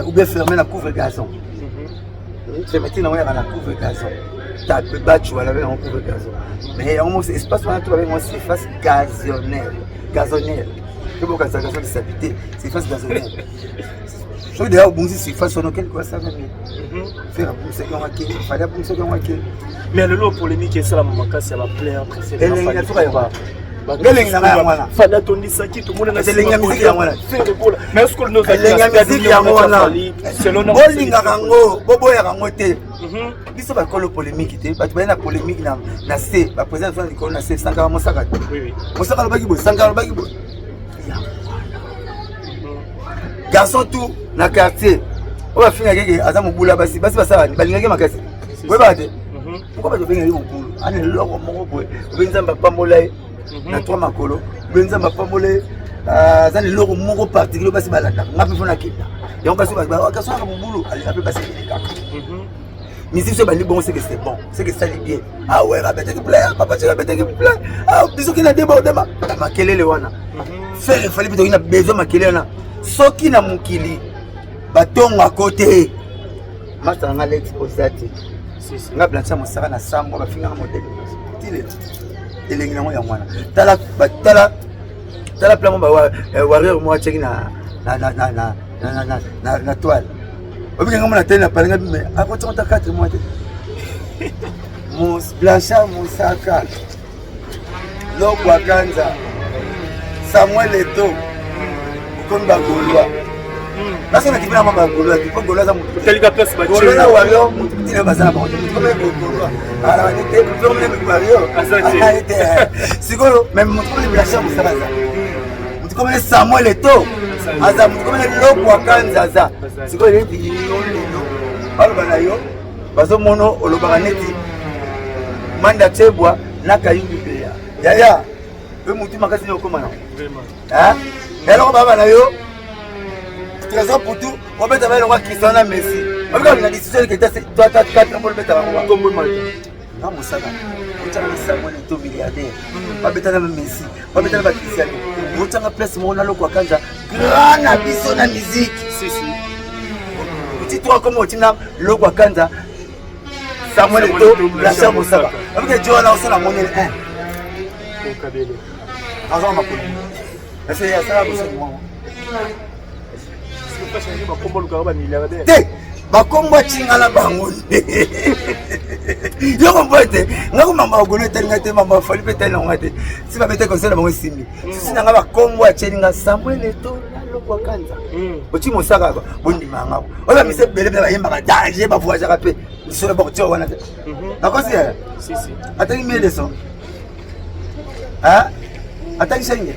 ou bien fermé na couvre gazon fermeture nango yaka na couvre gazon tape bachu wana benga couvre gazon mais yango moko espace wana to babenga surface gazonnaire gazonnaire to bokanisa gazon lisapi te surface gazonnaire soki deja obungisi surface wana okende koyasaka mie fere abungisaki yango ake fali abungisaki yango ake mais lelo polémique esalama makasi ya baplein entre elengi na suka yango elengi na ngai yango wana fali atondisaki tomonanaelengi ya miziki yango wana elengi ya miziki yango wana bolingaka yango boboyaka yango te mhm. biso bakolo polémique te bato baye na polémique na se baprésident biso na likolo na se sankara mosaka te mosaka alobaki boye sankara alobaki boye garçon tout na quartier oyo bafingaki ke aza mobula basi basi basala balingaki makasi oyebaka te mhm. pourquoi bato babengaki mobulu ana eloko moko boye obe nzambe apambola ye mhm. na trois makolo obe nzambe apambola ye ah, aza na eloko moko particulier basi balandaka nga mpe fo nakenda yango basi kasonaka mobulu alinga mpe basi ebele kaka mhm. musique so ebandi bongo seke c'est bon seke esali bien ah ouais abetaki plein papa chéri abetaki plein ah biso kina debordema makelele wana mhm. frère efali mpe toki na besoin makelele wana soki na mokili batongako te masta na nga lex oza te nga blanchard mosaka na sambo bafingaka modele ti lelo elengi nango yango wana tala tala tala plan mo eh, warrior moko atiaki na na toile obika nga mona tele na palinga bime akotiaka ta 4 mois te blanchard mosaka Lokwa Kanza, Samuel Eto, okomi ba Gaulois. Nasa na kibina ba Gaulois, po Gaulois za mutu. Telika place ba Gaulois na Warrior, mutu tina bazala bango. Mutu kome Gaulois. Ala ni te, mutu kome Warrior. Azati. Te. Sikoyo, même mutu kome Blanchard Mosaka aza. Mutu kome Samuel Eto. Aza mutu kome Lokwa Kanza aza. Sikoyo neti yo lelo. Baloba na yo bazomono olobaka neti manda tebwa na kayumbi beya yaya pe mutu makasi nde okoma nango eloko baba na yo trésor putu obeta ba eloko ya cristiano na messi obika na decision eketa 3 4 4 mpo obeta bango nga mosaka otyaka na samuel eto milliardaire babeta na messi babeta na bacristiano otyanga place moko na loko akanja grand na biso na musique oti 3 komo otina loko akanza Samuel Eto'o Blanchard Mosaka. Avec Jo wana osala monene 1. Aza makolo. Ese asala bosoni moko. Bakombo lukaka ba milliardaire. Te, bakombo atingala bango nde. Yo kombo te, nga ko mama ogolo etali nga te, mama fali pe etali nga te. Si ba bete conseil na bango esimbi. Si na nga bakombo atieli nga Samuel Eto'o lokwa kanza. Oti mosaka bondima nga. Oyo mise bele bele bayembaka danger ba voyageaka pe. Lisolo bakotia wana te. Nakosi yaya? Si si. Atangi mieux leçon. Hein? Atangi shenge?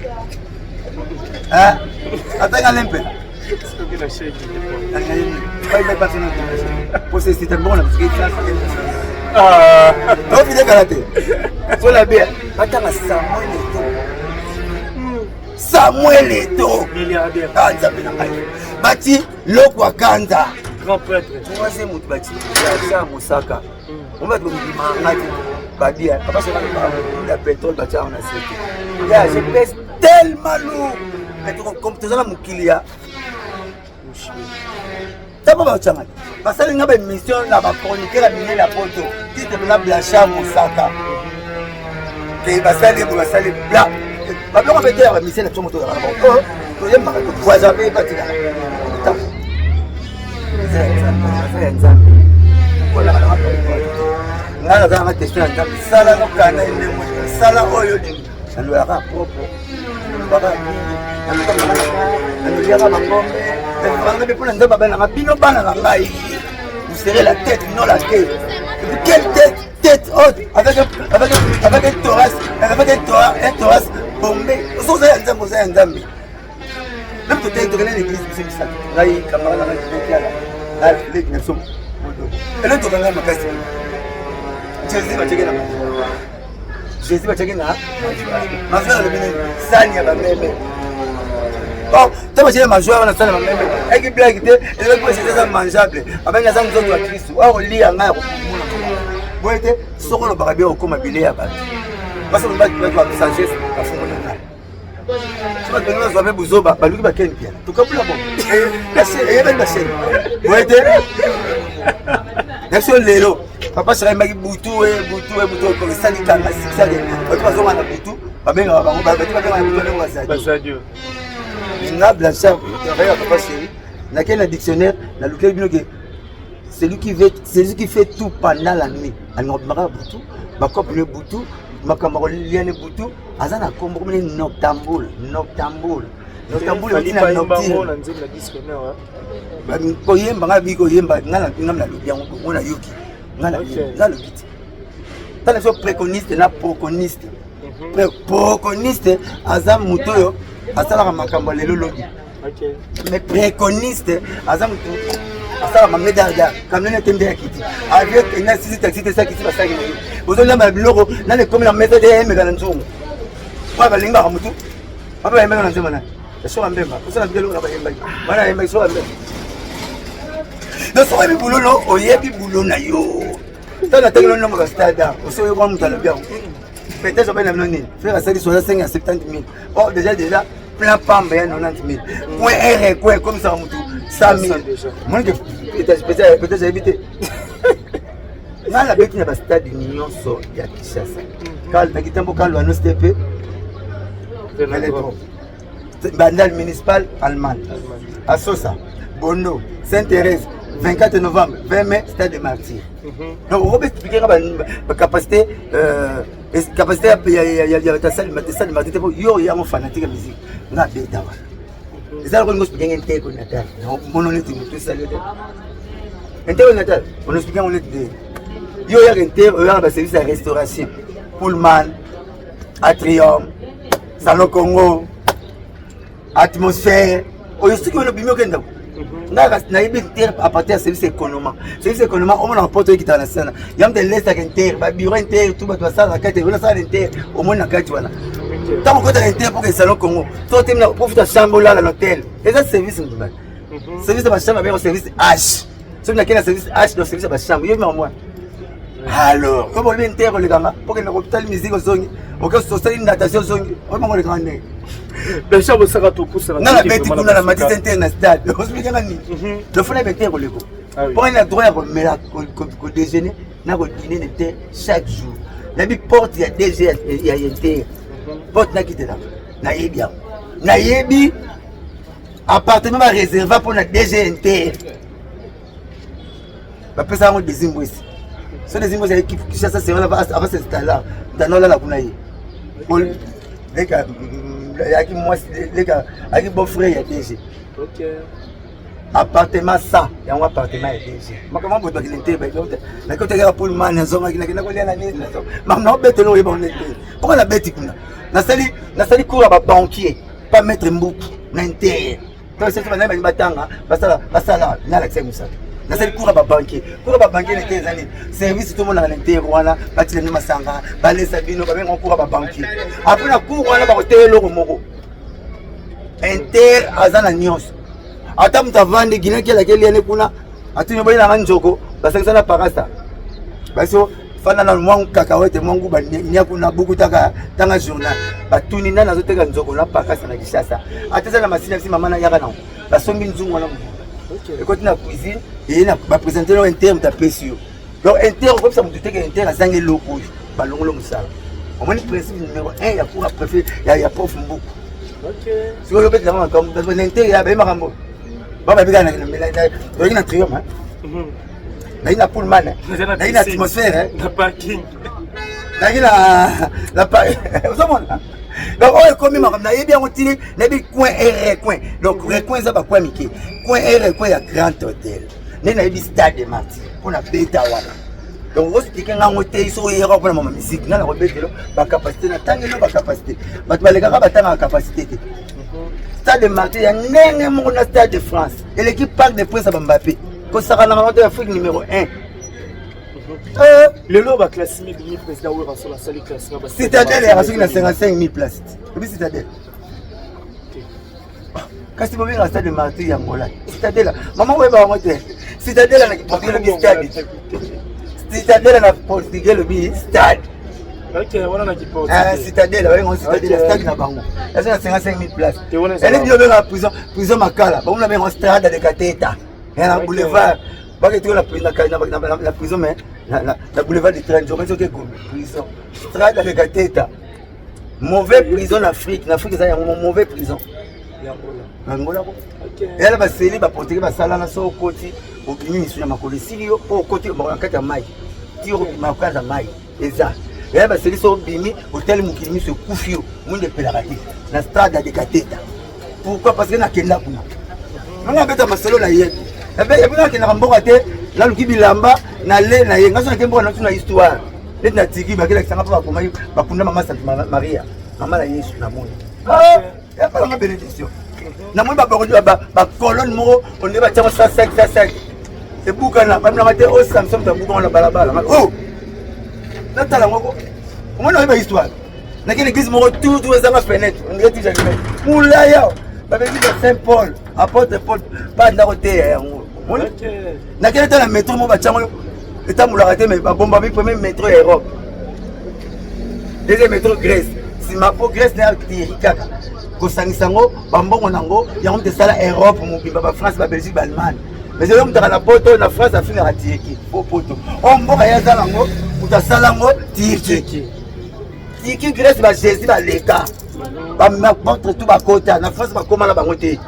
Hein? Atangi alempe? Soki na shenge. Tofide kala te. Sola bien. Batanga Samuel Eto'o. Samuel Eto'o. Milliardaire. Ah, Nzambe na ngai. Bati lokwa kanza. Grand prêtre. Troisième moto bati. Jean Mosaka. Omba bato bima nga te. Babia, papa c'est la pétrole batia wana sete. Ya, je pèse tellement lourd. Mais comme toza na mokili ya ntango batyanga basali nga baémission na bachroniqueur ya minene ya poto titre mpena blanchard mosaka te basali bo basali bla babiloko mpe te ya bamisien na biso moto ozalaka na bango toyembaka tovoisa mpe batikala ntango ya nzambe ngai naza nanga question ya nzambe sala nokana ndenge sala oyo olingi nalobaka propre nalobaka mingi naloliaka bangombe nalobaka mpe mpona nzambe abalanga bino bana na ngai vous serez la tête non la queue. Et puis quelle tête tête haute avec un, avec un, avec un thorax avec un thorax un thorax bombé ozoza ya nzambe oza ya nzambe Même totali tokende na église biso misato ngai camarade nanga kiala na leki na biso modoko eloko tokanga makasi jésus batiaki na jésus batiaki na major alobi nini sani ya bameme bon ntango batiaki na major wana sani ya bameme ayaki blage te elobaki po jésus aza mangeable abangi aza nzoto ya kristu oyo akolia ngai akomona boye te soki olobaka bia okoma bilei ya bato basi bato ba sagesse bafungoli ngai so bato balingi bazwa mpe buzoba baluki bakeni pia tokabula bo eyebani basheni boye te na biso lelo papa shaka ayembaki butu e butu e butu esali kanga sikisake bato bazonga na butu babengaka bango bato babengaka butu ndenge bazali nga blanchard travaille ya papa chéri nakei na dictionnaire nalukeli bino ke celui qui veut celui qui fait tout pendant la nuit alingaka bimaka butu bakope ne butu makambo akolia ne butu aza na kombo komene noctambule noctambule noctambule euti na nocturne koyemba ngai nabi koyemba ngai nalobi yango bongo nayoki ngai nalobi te tala biso préconiste na proconiste mhm. proconiste aza moto oyo asalaka makambo ya lelo lobi mais préconiste aza moto asalaka medarda kamene te nde ya kiti avec na sisi taxi te sa kiti basalaki na ye bozolamba na biloko nani ekomi na mesa te emeka na nzungu oyo balingaka motu bape bayembaki na nzembo nani esoka mbemba osala biloko na bayembaki wana ayembaki soka mbemba donc soki oyebi bulo no oyebi bulo na yo ntango natangeli nombre ya stade osi oyoka moto alobi yango peut-être obali na bino nini frère asali 65 ya 70 000 or déjà déjà plein pamba ya 90 000 point r coin ekomisaka motu 100 000 monike peut-être ayebi te ngai nabeti na bastade nyonso ya kinshasa na kitambo kalwa no stp bandal municipal allemagne asosa bondo saint thérèse 24 novembre 20 mai stade de martyr donc okobi explike nga bacapacité capacité ya tasali martyr te po yo yango fanatique ya musique nga abeta wana eza lokola ngo explike nga nteko natal mono neti motu esali te nteko natal ono explike yango neti te yo oyaka inter oyaka baservice ya restauration pullman atrium salon congo atmosphère oyo soki wana obimi okenda nga nayebi inter à partir ya service économa service économa omonaka poto ekitaka na sana ya moto elesaka inter babureau inter tout bato basala na kati wana sala inter omoni na kati wana ntango okotaka inter mpo ke salon congo to otemina pofuta chambre olala na hotel eza service mobali service ya bachambre abengaka service h soki nakei na service h donc service ya bachambre yebi makambo wana alors comme olobi inter olekanga okende kotali musique ozongi oke osali natation ozongi oyebango olekanga ndenge Blanchard bosaka topusaka nga nabeti kuna na matisi inter na stade osplikanga nini lofona yeba inter koleko mpo na droit ya komela kodejeuner na kodine na inter chaque jour nayebi porte ya dg ya inter porte nakitelaka nayebi yango. Nayebi appartement ba réserva mpo na DG Inter. Bapesa yango Desimbwesi. So Desimbwesi ayeki Kinshasa c'est wana ava s'installer. Tano olala kuna ye. Leka ayaki mwasi leka ayaki beau frère ya DG. Okay. Appartement 100 yango appartement ya DG. Makambo boto bakende te nakotaki kaka pullman nazongaki nakenda kolia na nini makambo naobetela oyeba ngo te mpoka nabeti kuna nasali nasali cours ya babanquier pa maître mbuku na inter to banani balingi batanga basala basala nalakisa mosala nasali cours ya babanquier. Cours ya babanquier na inter eza nini? Service tomonaka na inter wana, batila bino masanga, balesa bino, babenga cours ya babanquier. Après na cours wana bakoteya eloko moko. Inter aza na nyonso, ata moto avandi ginaki alaki eliane kuna, atuni boyelanga nzoko basangisa na parasa baso fanda na mwa cacahuète, mwa nguba nia kuna buku taka tanga journal. Batuni nani azoteka nzoko na pakasa na Kinshasa? Ata eza na masina bisi mama na yaka nango, basombi nzungu wana ekoti na cuisine, eye na baprésente no inter, moto apesi yo. Donc inter okobisa moto teke inter azangi eloko oyo balongolo mosala. Omoni principe numéro 1 ya cours ya préfet ya prof Mbuku. Sikoyo obetelanga makambo na inter ya baye makambo bababika toyaki na triome, nayi na pullman, nayi na atmosphère, na parking, nayaki na ozomona. Donc oyo ekomi makambo nayebi yango tili, nayebi coin et recoin. Donc recoin eza bacoin mike, coin et recoin ya Grand Hôtel nde nayebi Stade de Martyr mpona beta wana. Donc oexpliquer ngango te soki oyeka mpona mama musique. Nga nakobetelo bacapacité, natangelo bacapacité. Bato balekaka batangaka capacité te. Stade de Martyr ya ndenge moko na Stade de France, eleki Parc de Prince ya Bambape kosakanaka ngo te, Afrique numéro 1. Lelo baclassement ebimi, président Werrason asali classement. Citadelle yaka soki na 55 000 place obi Citadelle, kasi bobengaka Stade de Martyr ya Angola Citadelle. Mama oyeba yango te. Citadelle na portugais lobi stade, Citadelle na portugais lobi stade. Citadelle babenga Citadelle stade na bango eza na 55 000 place. Ele bino bengaka prison, prison Makala, bango na benga Strada de Kateta na boulevard baketi na prison, mais na boulevard de train joka soki ekomi prison Strada de Kateta, mauvais prison na Afrique. Na Afrique eza yango mauvais prison, Angola ko eyala baseli baportugais basalana. So okoti, obimi misu na makolo esili yo mpo okoti na kati ya mai ti okobima kati ya mai eza eya baseli. So obimi, otali mokili, miso ekufi yo, mwinda epelaka te na Strada de Kateta. Pourquoi? Parce que nakenda kuna, nanga abeta masolo, nayebi epi nakendaka mboka te, naluki bilamba nale na ye. Nga so nake mboka, natuna histoire neti na tiki bakelakisanga mpo bakomaki bakunda mama Sante Maria, mama na Yesu. Namoni yapalanga bénédiction, namoni bacolonne moko onde batiango 105 105 ebukana, baminanga te o Samson moto abukango na balabala. O natala ngoko, omoni oyeba histoire. Nakende église moko tutu ezanga fenêtre, on dirait tija limete mulaya, babengi ba Saint Paul, apôtre Paul banda koteya yango. Nakende ta na métro moko batiango etambolaka te, mais babombami. Premier métro ya Europe, deuxième métro Grèce, nsima po Grèce na tiri kaka kosangisa yango bambongo nango yango moto esala Europe mobimba, baFrance, baBelgique, baAllemagne. Mais eyo mutaka na poto na France afingaka Turquie po poto o mboka ye aza nango, moto asala yango Turquie. Turquie, Grèce, baJésus baleka bamontre tout bakota na France, bakóma na bango te.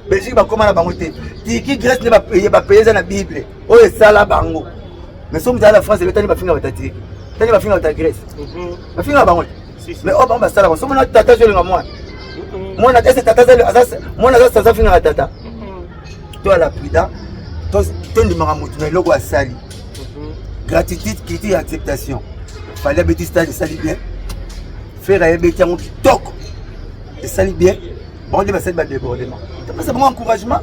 Belgique bakóma na bango te. Turquie, Grèce nde bapays eza na Bible oyo esala bango. Mais so moto aza na France ebetani, bafinga bata Turquie, tani bafinga bata Grèce, bafingaka bango te. Mais oyo bango basala bango, somona tata azolinga mwana, mwana ese tata mwana aza aza afingaka tata. To ala prudent, tondimaka motu na eloko asali. Gratitude, critique, acceptation. Fally abeti stade, esali bien. Ferre ayebeti yango kitoko, esali bien. Bango nde basali badébordement, topesa bango encouragement.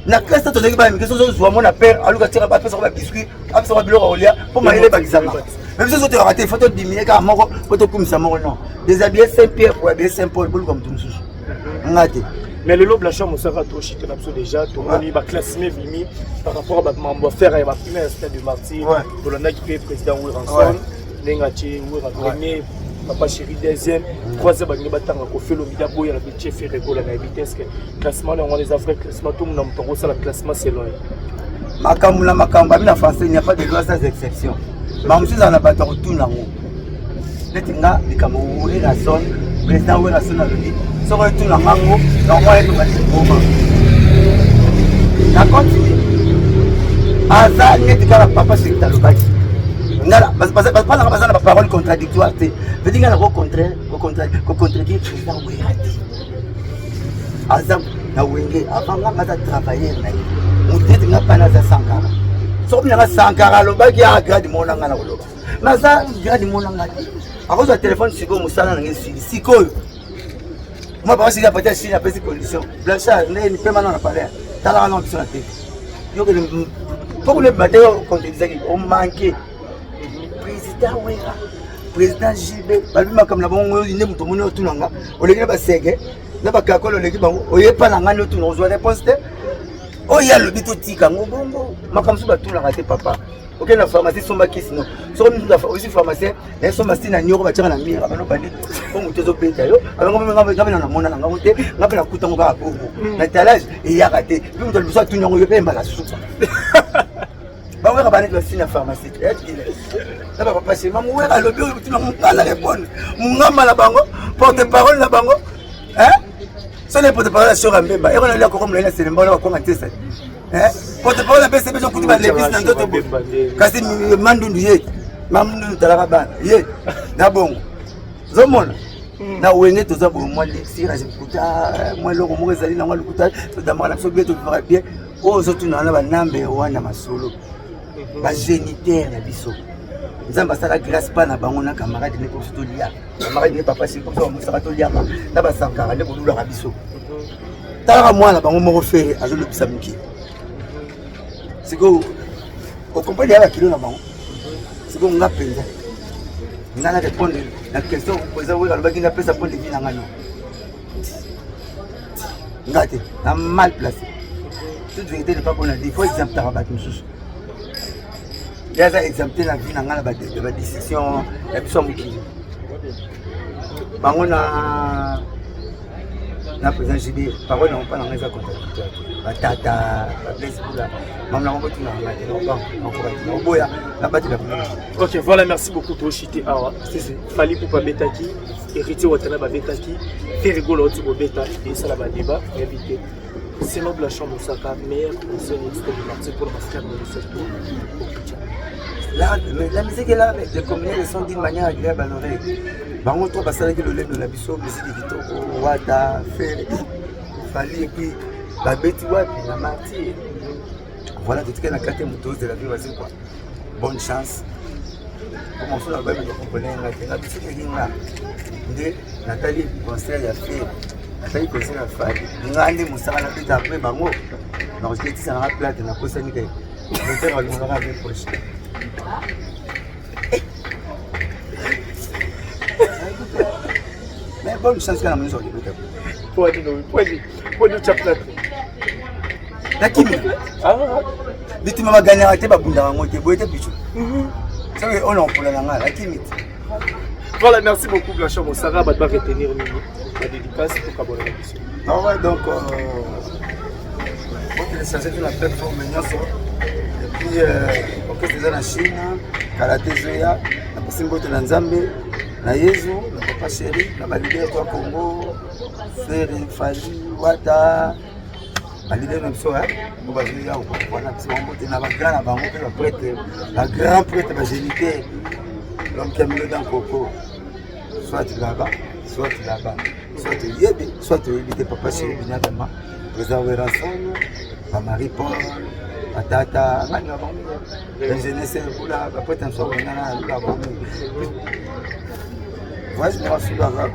Na classe tozalaki bana mike, sozozwa mwana père aluka tika bapesaka babiscuit, apesaka biloko ya kolia mpo mayele ebakisama. Mais biso ozotekaka te, faut todiminuer kaka moko mpo tokumisa moko. Non, déshabiller Saint Pierre pour habiller Saint Paul, boluka moto mosusu, nga te. Mais lelo Blanchard Mosaka, toshite na biso déjà, tomoni baclassement ebimi par rapport à bamambo affaire ya bapremière ya Stade de Martyr. Tolandaki mpe président Werrason ndenge atie Wera premier, Papa Chéri deuxième, troisième balingi batanga Koffi Olomide, aboya na bitie Ferre Gola. Nayebi te, est-ce classement yango wana eza vrai classement to mona moto akosala classement selon ye? Makambo na makambo abi na français, il n'y a pas de loi sans exception. Makambo mosusu ezala na bato ya kotuna yango. Neti nga likambo Werrason, président Werrason alobi Soki otuna ngango, yango ayebima liboma. Na continue. Aza neti kaka papa Chéri alobaki. Ngala baza baza na ba parole contradictoire te. Veut dire ngala ko contraire, ko contraire, ko contredire président Wera te. Aza na wenge avant nga aza travailleur na ye. Moto neti nga pana aza Sankara. Soki nga Sankara alobaki a grade mona nga na koloba. Naza grade mona nga te. Akozwa telefone sikoyo mosala na ngai esili sikoyo mwa papa sili apati asili apesi condition blanchard nde mipema nano na palais talaka nano biso na te yokele mpo kuna ebima te contredisaki omanke président wera président jb balobi makambo na bango nde moto omoni otuna nga oleki na basege na bakakole oleki bango oyepa na ngai nde otuna ozwa réponse te oyo alobi totika yango bongo makambo mosusu batunaka te papa okende na pharmacie somba kisi no soki osi pharmacien naye somba si na nioko batiaka na mire abano bandi po moto ezobeta yo abangabe na namona na ngango te nga mpe nakuta ngo kaka bongo hmm. na talage eyaka te mpe moto liboso atuni yango yo mpe mbala suka bango kaka baneti basi na pharmacie na bapapa sema mowera alobi oyo tuna nga na répondre mongamba na bango porte parole na bango soni porte parole ya sora mbemba ekona lia koko molai na selemba wana bakonga ntesa Eh? Porte-parole na pesa biso kutu ba lepisi na nzoto boye. Kasi mandundu ye. Mandundu talaka bana ye na bongo. Ozomona? Hmm. Na wenge toza boye mwa lexira lokuta mwa eloko moko ezali nango lokuta todamaka na biso bien tobimaka bien oyo ozotuna wana banambe wana masolo mhm. bagénitaire na biso nzambe asala grâce mpa na bango na camarade nde mpo biso tolia camarade nde papa siko biso bamosaka toliaka na basankara nde bolulaka biso mhm. Talaka mwana bango moko fere azolobisa mokili sikoyo okomprendre ya bakilo na bango sikoyo nga mpenza nga na répondre na question président weka alobaki napesa point de vue na nga no nga te na mal placé toute vérité n'est pas bonne à dire faut exemptaka bato mosusu ye aza exempte na vie na nga na badécision ya biso ya mokili bango na na président JB parole nango mpa na ngai eza contradictoire batata bablaise bula mama nango botuna ngai te nakoka te nakoboya nabatela kuna. Ok, voilà, merci beaucoup toshite awa Fally Ipupa abetaki, Héritier Watanabe abetaki, Ferre Gola oti kobeta esala badébat nayebi te. Selon Blanchard Mosaka, meilleur concert au stade Martyrs pour ma frère de surtout La, mais la musique est là, mais les communes le sont d'une manière agréable à l'oreille. Bango to basalaki lolendo na biso musique kitoko wata Ferre Fally et puis babeti wapi na Martyrs. Voilà totikali na kati ya moto ozela vie vas-y quoi. Bonne chance. Comment ça va bien comprendre nga te nga biso nga nde natali concert ya Ferre natali concert ya Fally nga nde mosala nabeta après bango nakoketisa nanga plate nakosani te moteur alongolaka be poche. Mais bonne chance kaka na monisi akobeta. Po nini otya plate? Nakimi bitumba baganyaka te babundaka yango te boye te biso soki oyo nakopola na ngai nakimi te. Voilà, merci beaucoup Blanchard Mosaka, bato ba retenir nini ba dédicace pour kabona na biso. Ah ouais, donc euh, télécharger toute la plateforme nyonso et puis euh, orchestre eza na Chine kala te ezoya napesi mbote na Nzambe na Yezu na papa chéri na baleader ya Congo Ferre Fally Wata baleader na biso po bazoya wana biso bango mbote na bagrand na bango mpe baprêtre bagrand prêtre bagénitaire l'homme qui a mis le dans coco soit là-bas soit là-bas soit oyebi soit oyebi te papa chéri binadama président Werrason bamarie Paul batata ngani na bango bajeunesse kuna baprêtre na biso bangana na lula bango voyage moko asulaka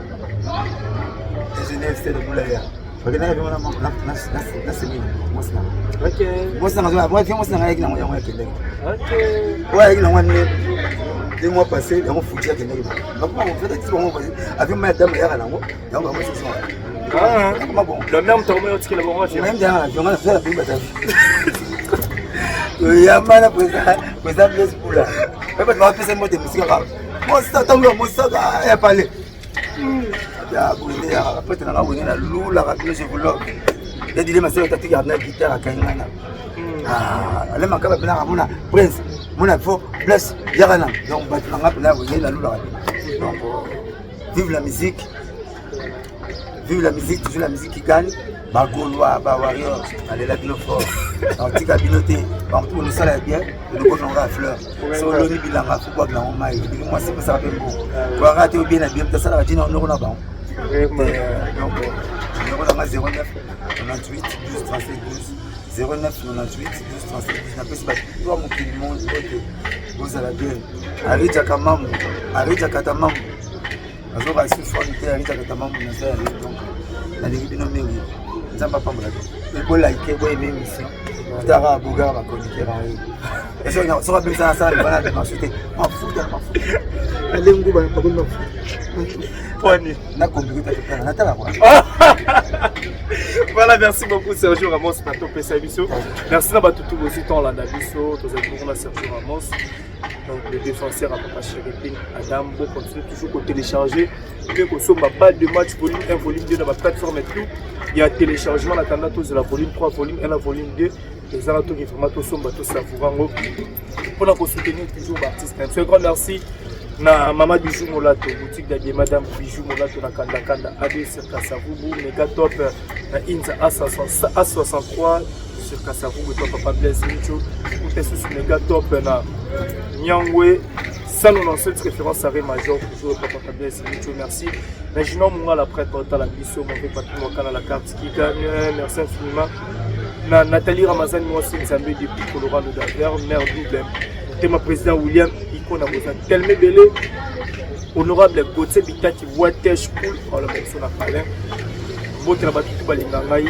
ingénieur stele bulaya bakendaka mpe wana na semine mwasi na mwasi na nga mwasi na nga ayaki nango yango akendaki oyo ayaki nango ane 2 mois passé yango futi akendaki bakoma kofeta bango avion ma ya dame eyaka nango yango bango sisi akoma bongo le même temps oyo otikela bango avion même temps avion nga nasala mpe bata toyamba na président président Blaise Bula pe bato bapesa mbote mosika kaka mosaka ntango ya mosaka ya pale ya boye ya pote nanga boye nalulaka bino je vous love ya dile maselo tatika na guitare akangi nga na ale makaba mpena kamona prince mona fo bless yaka na donc bato nanga mpena boye nalulaka bino donc vive la musique. Vive la musique, toujours la musique qui gagne. Ba Gaulois, ba Warriors, nalela bino fort. Nakotika bino te. Bantu bonosala ya bien, eloko nonga ya fleur. So oloni bilanga, fo bwakela yango mai. Ebili mwasi epesaka mpe mbongo. Koyaka te obie na bien, moto asalaka jina onoko na bango. Donc, numéro nanga 09 98 12 37 12 09 98 12 37 12. Napesi bato to mokili monde oyo bozala bien. Arija Kamamu, Arija Katamamu. Nazoka lisusu fone te. Arita Katamamu, naza ya ye. Donc nalingi bino mingi, Nzambe apambola bino. Bolike, boyeme émission, otaka bogara bachroniqueur yango. Soki abengisa nasala libana dimension te, mafuta na mafuta. Alengu bakoni mafuta. Pwani na computer totala natala kwa. Voilà, merci beaucoup Sergio Ramos na topesa biso. Merci na bato tu bozwi ntango olanda biso. Tozali bongo na Sergio Ramos, donc le défenseur à Papa Chéripine Adam. Bo continue toujours ko télécharger mpe kosomba balle de match volume 1, volume 2 na baplateforme et tout ya téléchargement. Na tanda tozela volume 3, volume 1 na volume 2 ezala toki vraiment tosomba, tosavoura yango mpona kosoutenir toujours baartiste. Un grand merci na Mama Bijou Molato, boutique d'habillé Madame Bijou Molato na Kanda Kanda AB sur Kasavubu, Mega Top na Inza A63 sur Kasavubu, to Papa Blaise Micho kuta susu Mega Top na Nyangwe 197 référence arrêt major, toujours Papa Blaise Micho. Merci na Junior Mongala, prêtre otala biso, mauvais papi Mwakana, la carte qui gagne. Merci infiniment na Nathalie Ramazani, mwasi Nzambe depuis Colorado d'Aver, mère double motema, président William Ikona, boza tellement ebele. Honorable Gauthier Bitati Watesh Pool oloba biso na palin. Mbotela bato tu balinga ngai.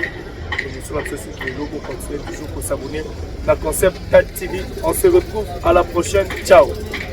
Émission na biso soki lelo, bocontinue toujours kosabonner na Concept TV. On se retrouve à la prochaine, ciao.